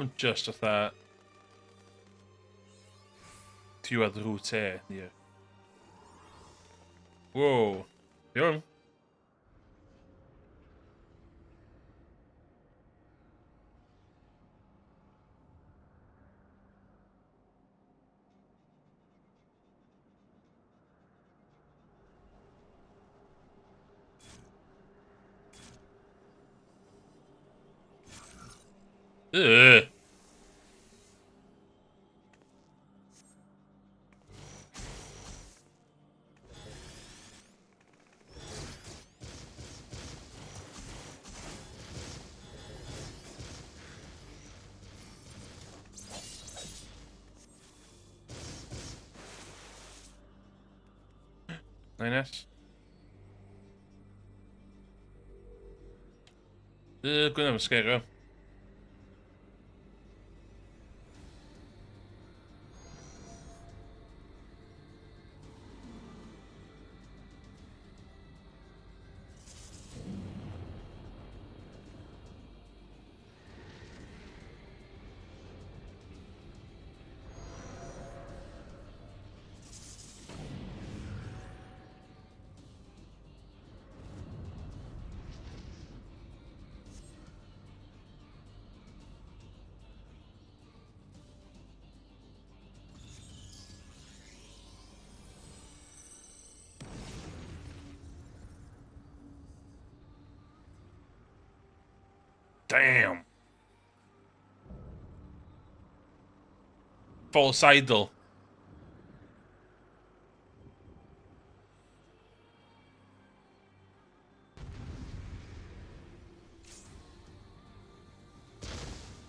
Hwn just fatha diwedd route A, ni. Wow. Iawn. Ugh. 9S. Gwna am sgerio. Damn. False idol.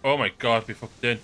Oh my god, be fucked in.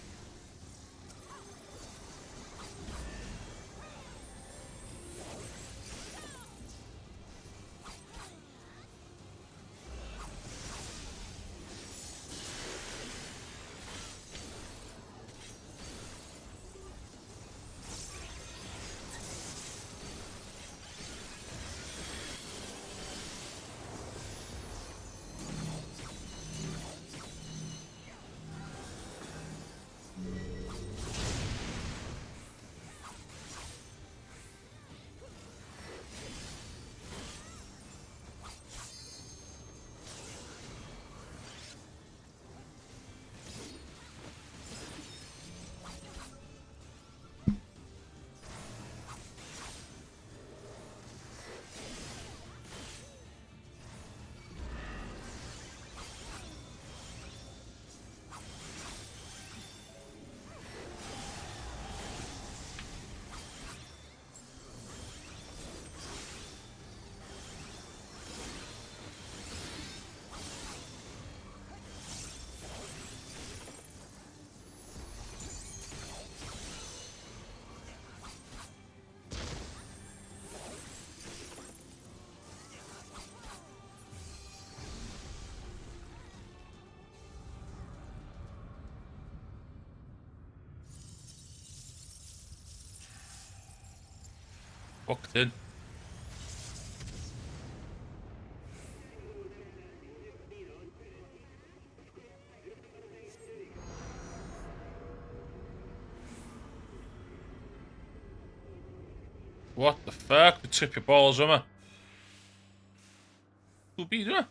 Fucked in. What the fuck? Dwi'n tripio balls yma. 2B, dwi'n yma?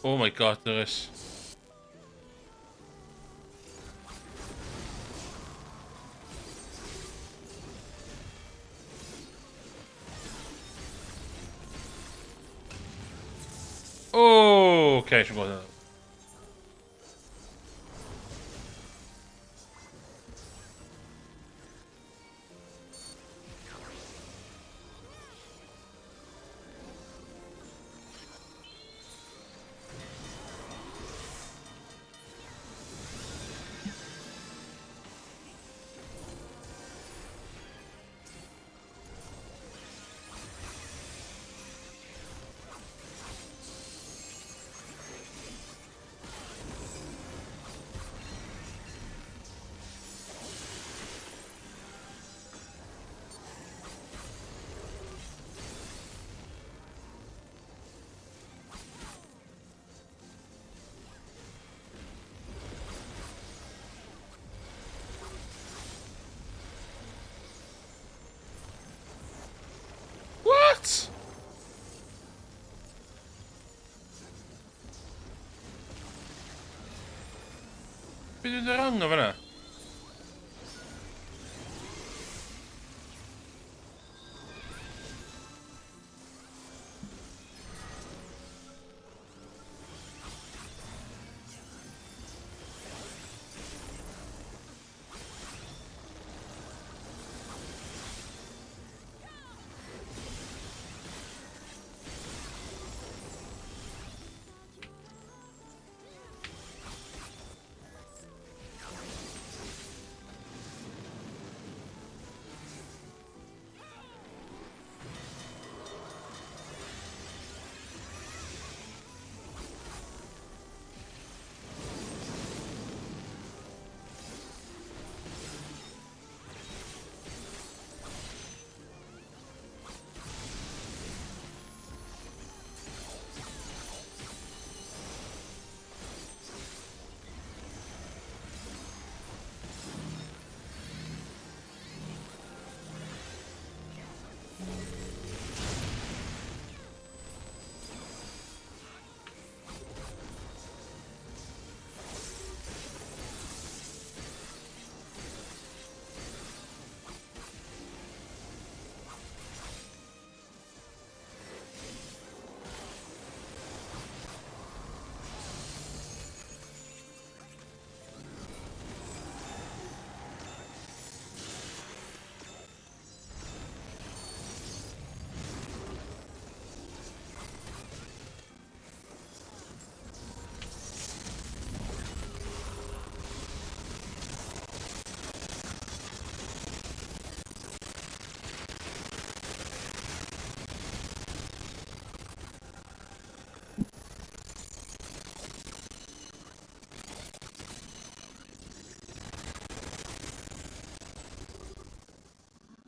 Oh my god, there is. Oh, okay, si'n gwybod hynna. What? Be dwi'n wrong o fan'na?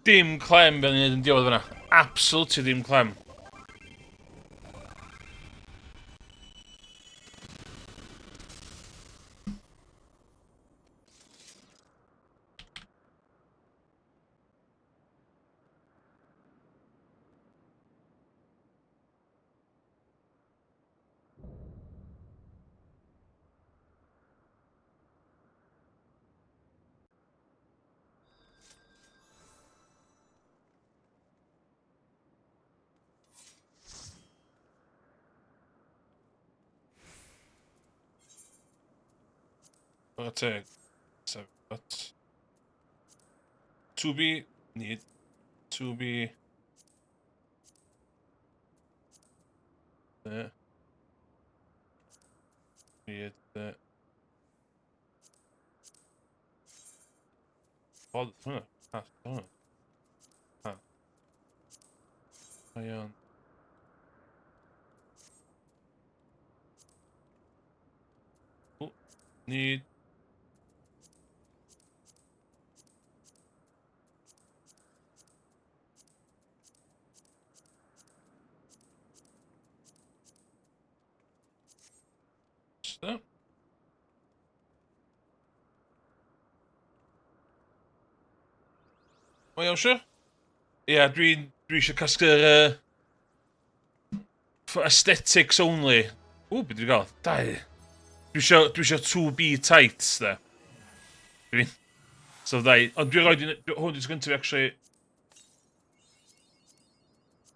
Dim clem be o'n i'n neud yn diwedd fan'na. Absolutely dim clem. Chwarae teg. Sefyll. To be... Need. To be... There. Need. There. Bod hwnna. Ha, hwnna. Ha. Mae o'n... O, ni... So. Mae iawn, siwr? Ie, yeah, dwi'n dwi eisiau casglu'r... For aesthetics only. Ww, beth dwi'n gael? Dau. Dwi eisiau, dwi eisiau 2B tights, da. Dwi'n... So, ddau. Ond dwi'n rhoi... Hwn dwi'n gyntaf i actually...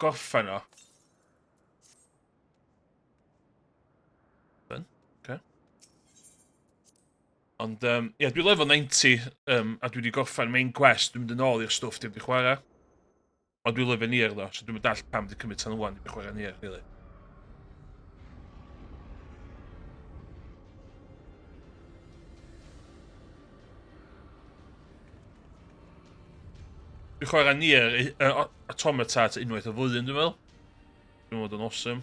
Gorffen o. Done. Okay. Ond, ie, yeah, dwi level 90, a dwi wedi gorffen main quest, dwi'n mynd yn ôl i'r stwff dwi wedi chwarae. Ond dwi'n level near, ddo, so dwi'n mynd all pam wedi cymryd tan wan i chwarae near, really. Dwi'n chwarae Nier Automata at unwaith o flwyddyn, dwi'n meddwl. Dwi'n meddwl bod yn awesome.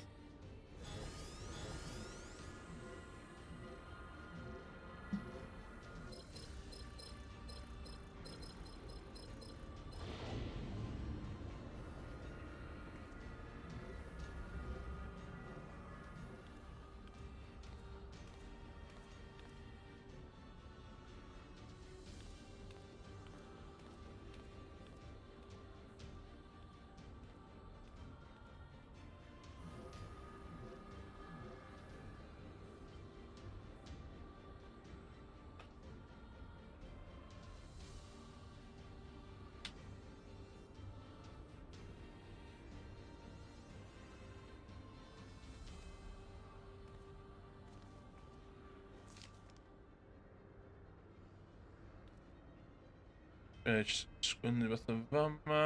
Just sgwennu beth yn fama.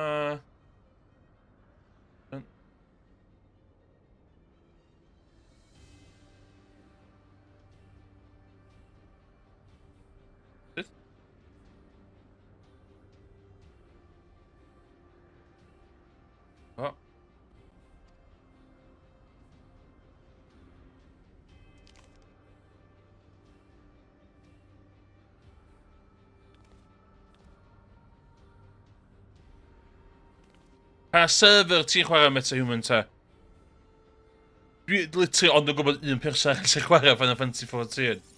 Sut? O. Pa server ti'n chwarae MetaHuman ta? Dwi literally ond yn gwybod un person arall sy'n chwarae Final Fantasy 14.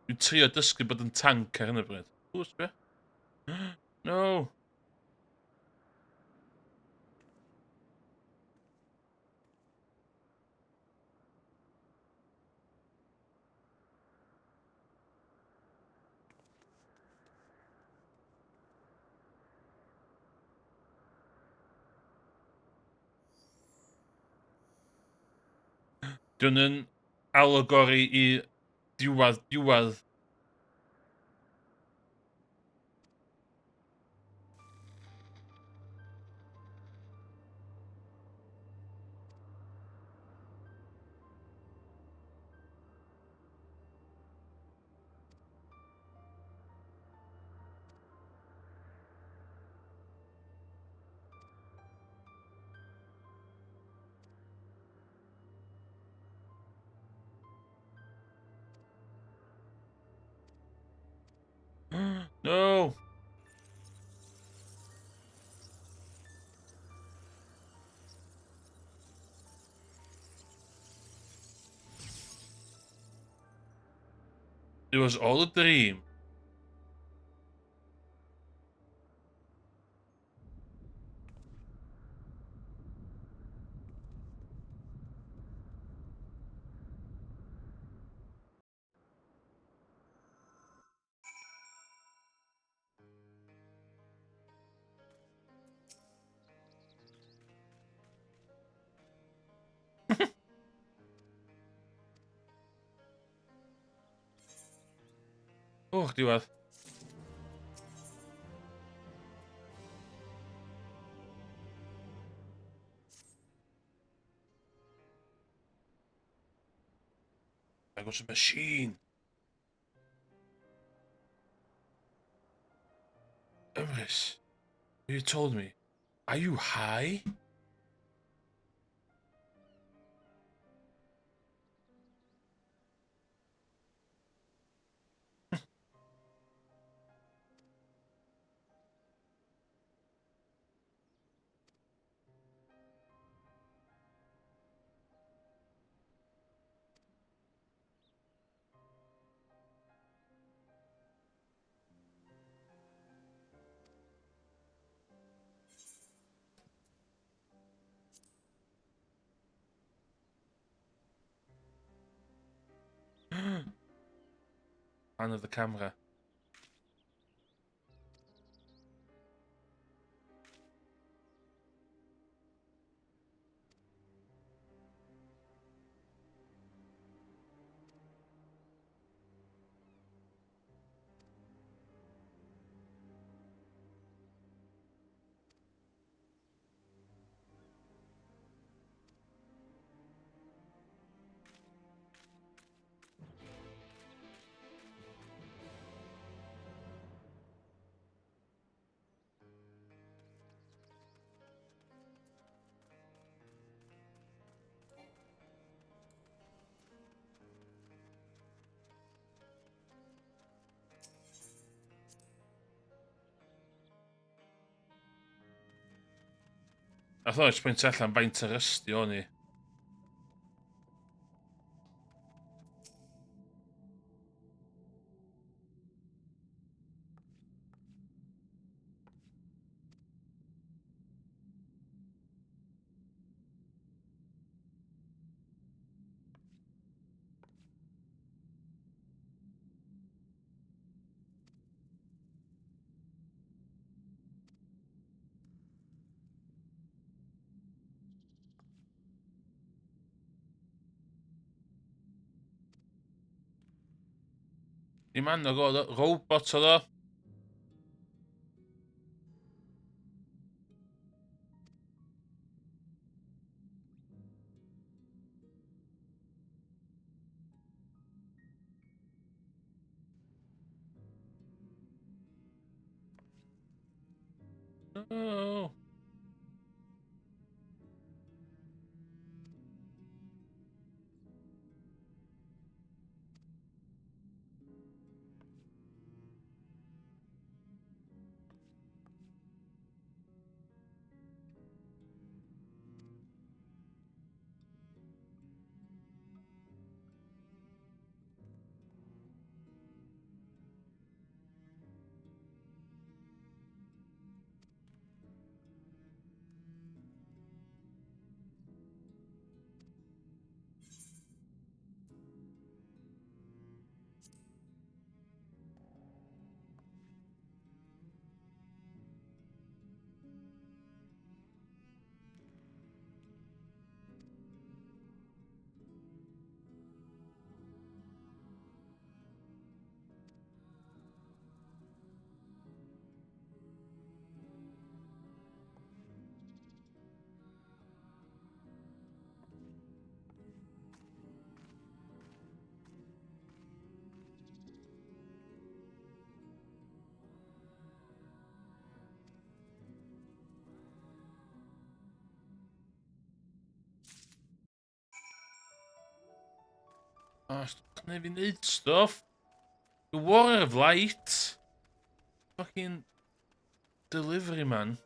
Dwi'n trio dysgu bod yn tank ar hyn o bryd. Ww, sbia. No! Dwi'n yn allegori i diwedd, diwedd. No! It was all a dream. Oh, diwedd. I got a machine. Emrys, you told me, are you high? Fan of the camera. Nath o jyst pwyntio allan faint o rysdi o'n i. Dim annog oedd o, robot oedd o. No. Oh, stwff neu fi wneud stwff. The Warrior of Light. Fucking delivery man.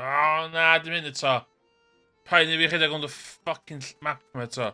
Oh, na, dim hyn eto. Paid i fi rhedeg ond y fucking map yma eto.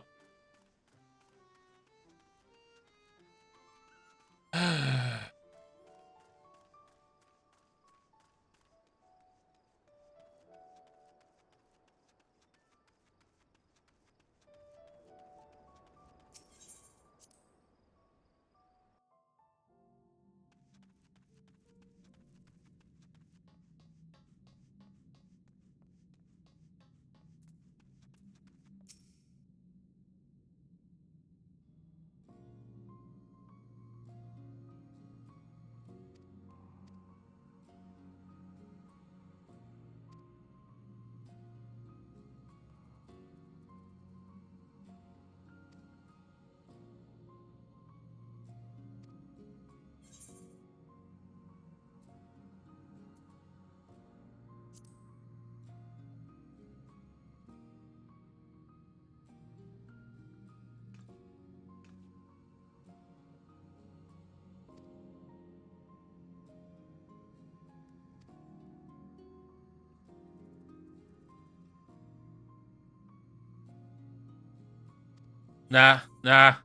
Na, na.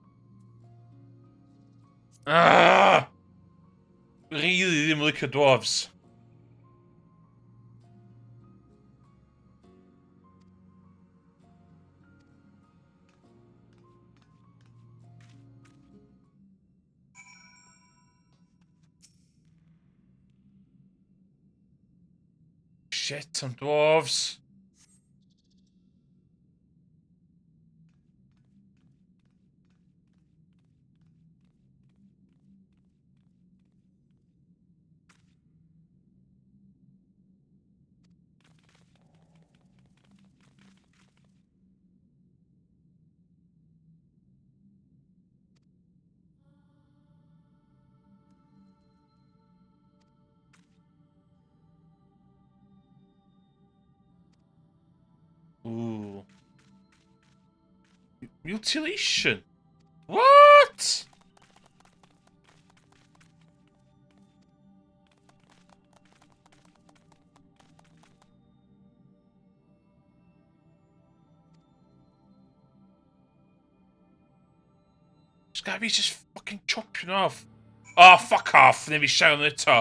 Ah! Really ddim licio dwarves. Shit am dwarves. Ooh. Mutilation? What? This guy be just fucking chopping off. Oh, fuck off. Neu fi siarad yn eto.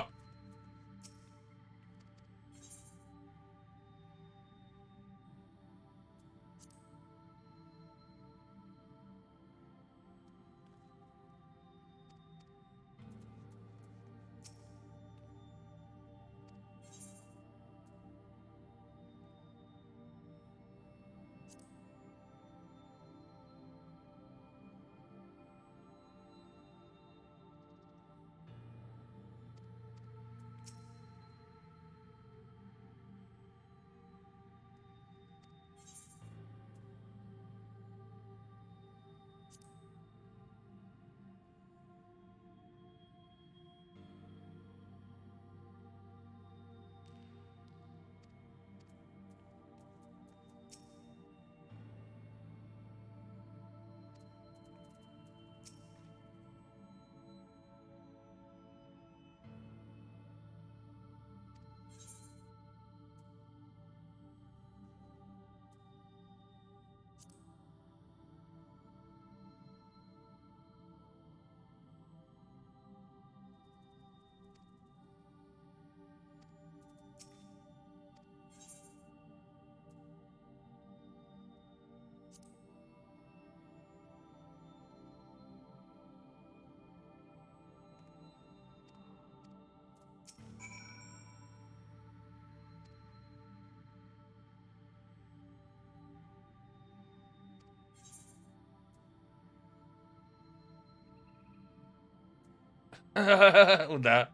Hwnna.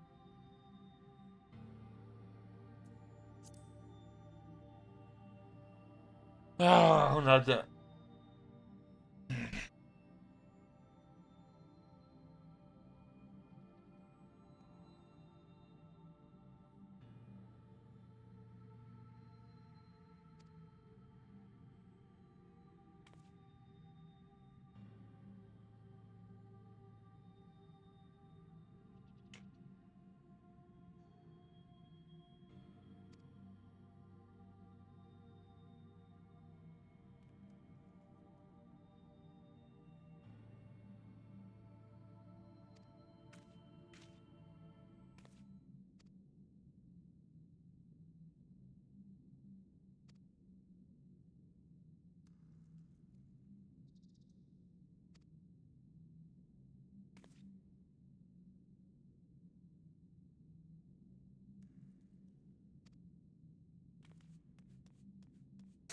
Ah, hwnna da.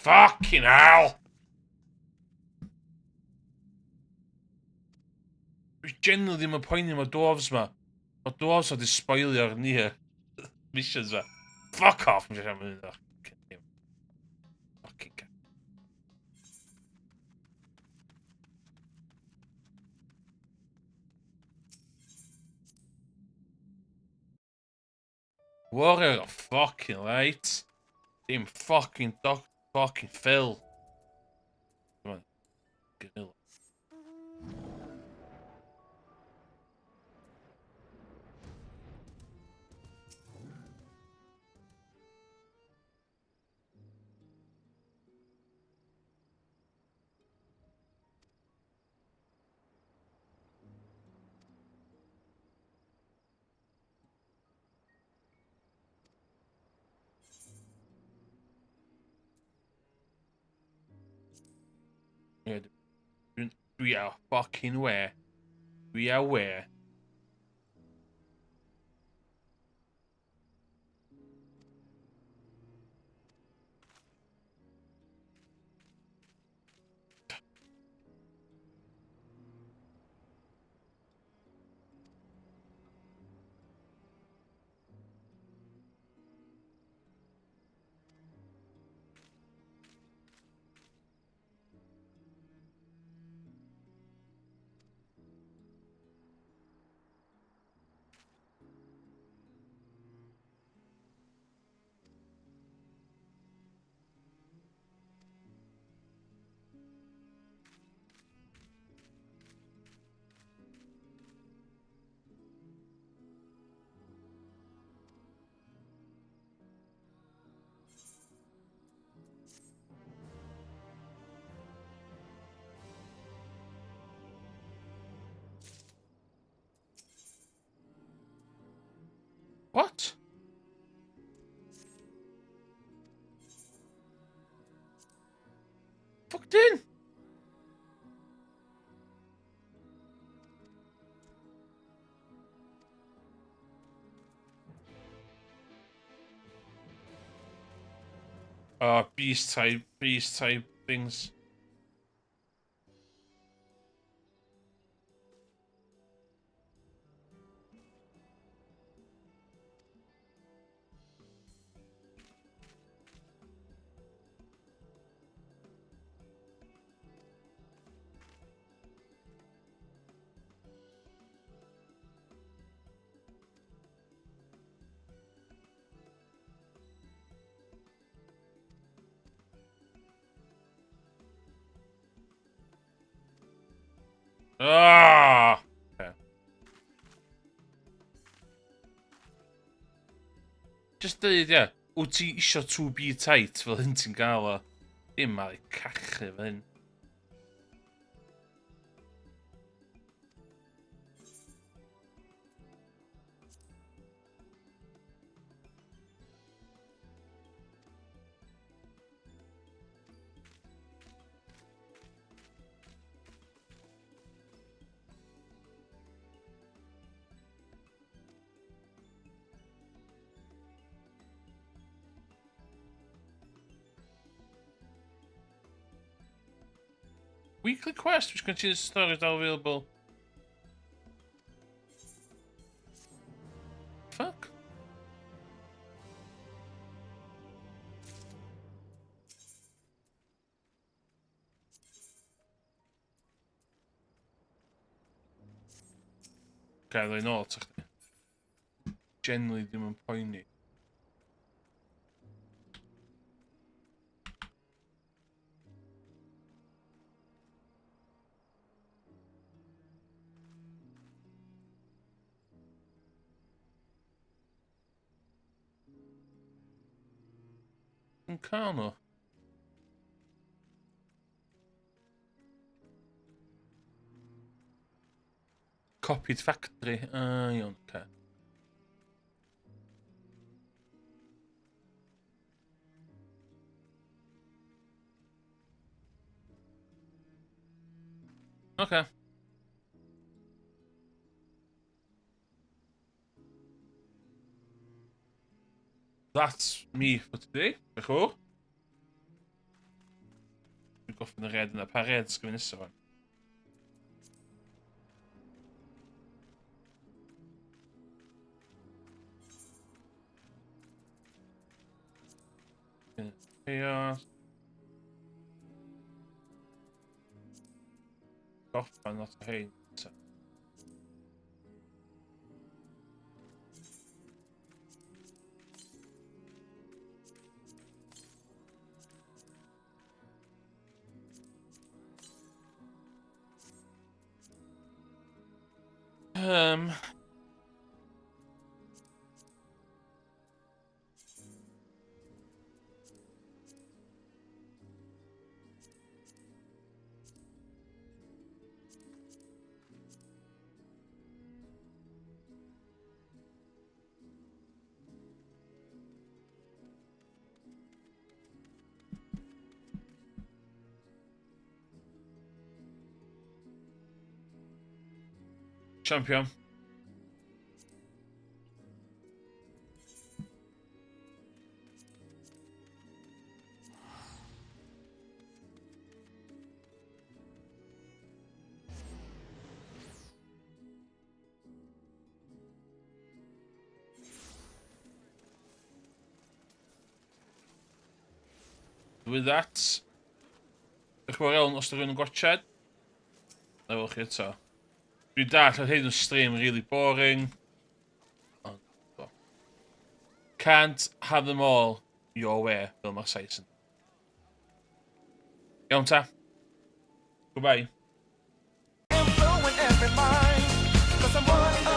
Fucking hell! Dwi genuinely ddim yn poeni am y dwarves ma. Mae dwarves ma di spoilio'r near missions ma. Fuck off! Mae'n siarad am hynny. Fucking cat. Warrior of fucking light. Dim fucking dog fucking Phil. Come on. Gorilla. Ie, dwi'n... Dwi ar fucking we. Dwi ar we. What? Fucked in! Beast type, beast type things. Ah! Okay. Just dweud, ie, wyt ti isio 2B tight fel hyn ti'n gael o? Dim ar ei cachu fel hyn. Weekly quest, which continues the story is now available. Fuck. Gael ei nôl ta chdi. Generally ddim yn poeni. Yn cael nhw. Copied factory. Ah, iawn, oce. Okay. That's me for today. Diolch yn fawr. Dwi'n gorffen y red yna. Pa red sgwyn nesaf fan? Chaos. Gorffen lot o hein. Champion. With that, diolch yn fawr iawn os ydych chi'n gwatchad. Na fel chi eto. Dwi'n dall oedd hyn yn stream really boring. Ond, do. Can't have them all your way, fel mae'r Sais yn. Iawn ta. Goodbye. Blowing every mind, 'cause I'm one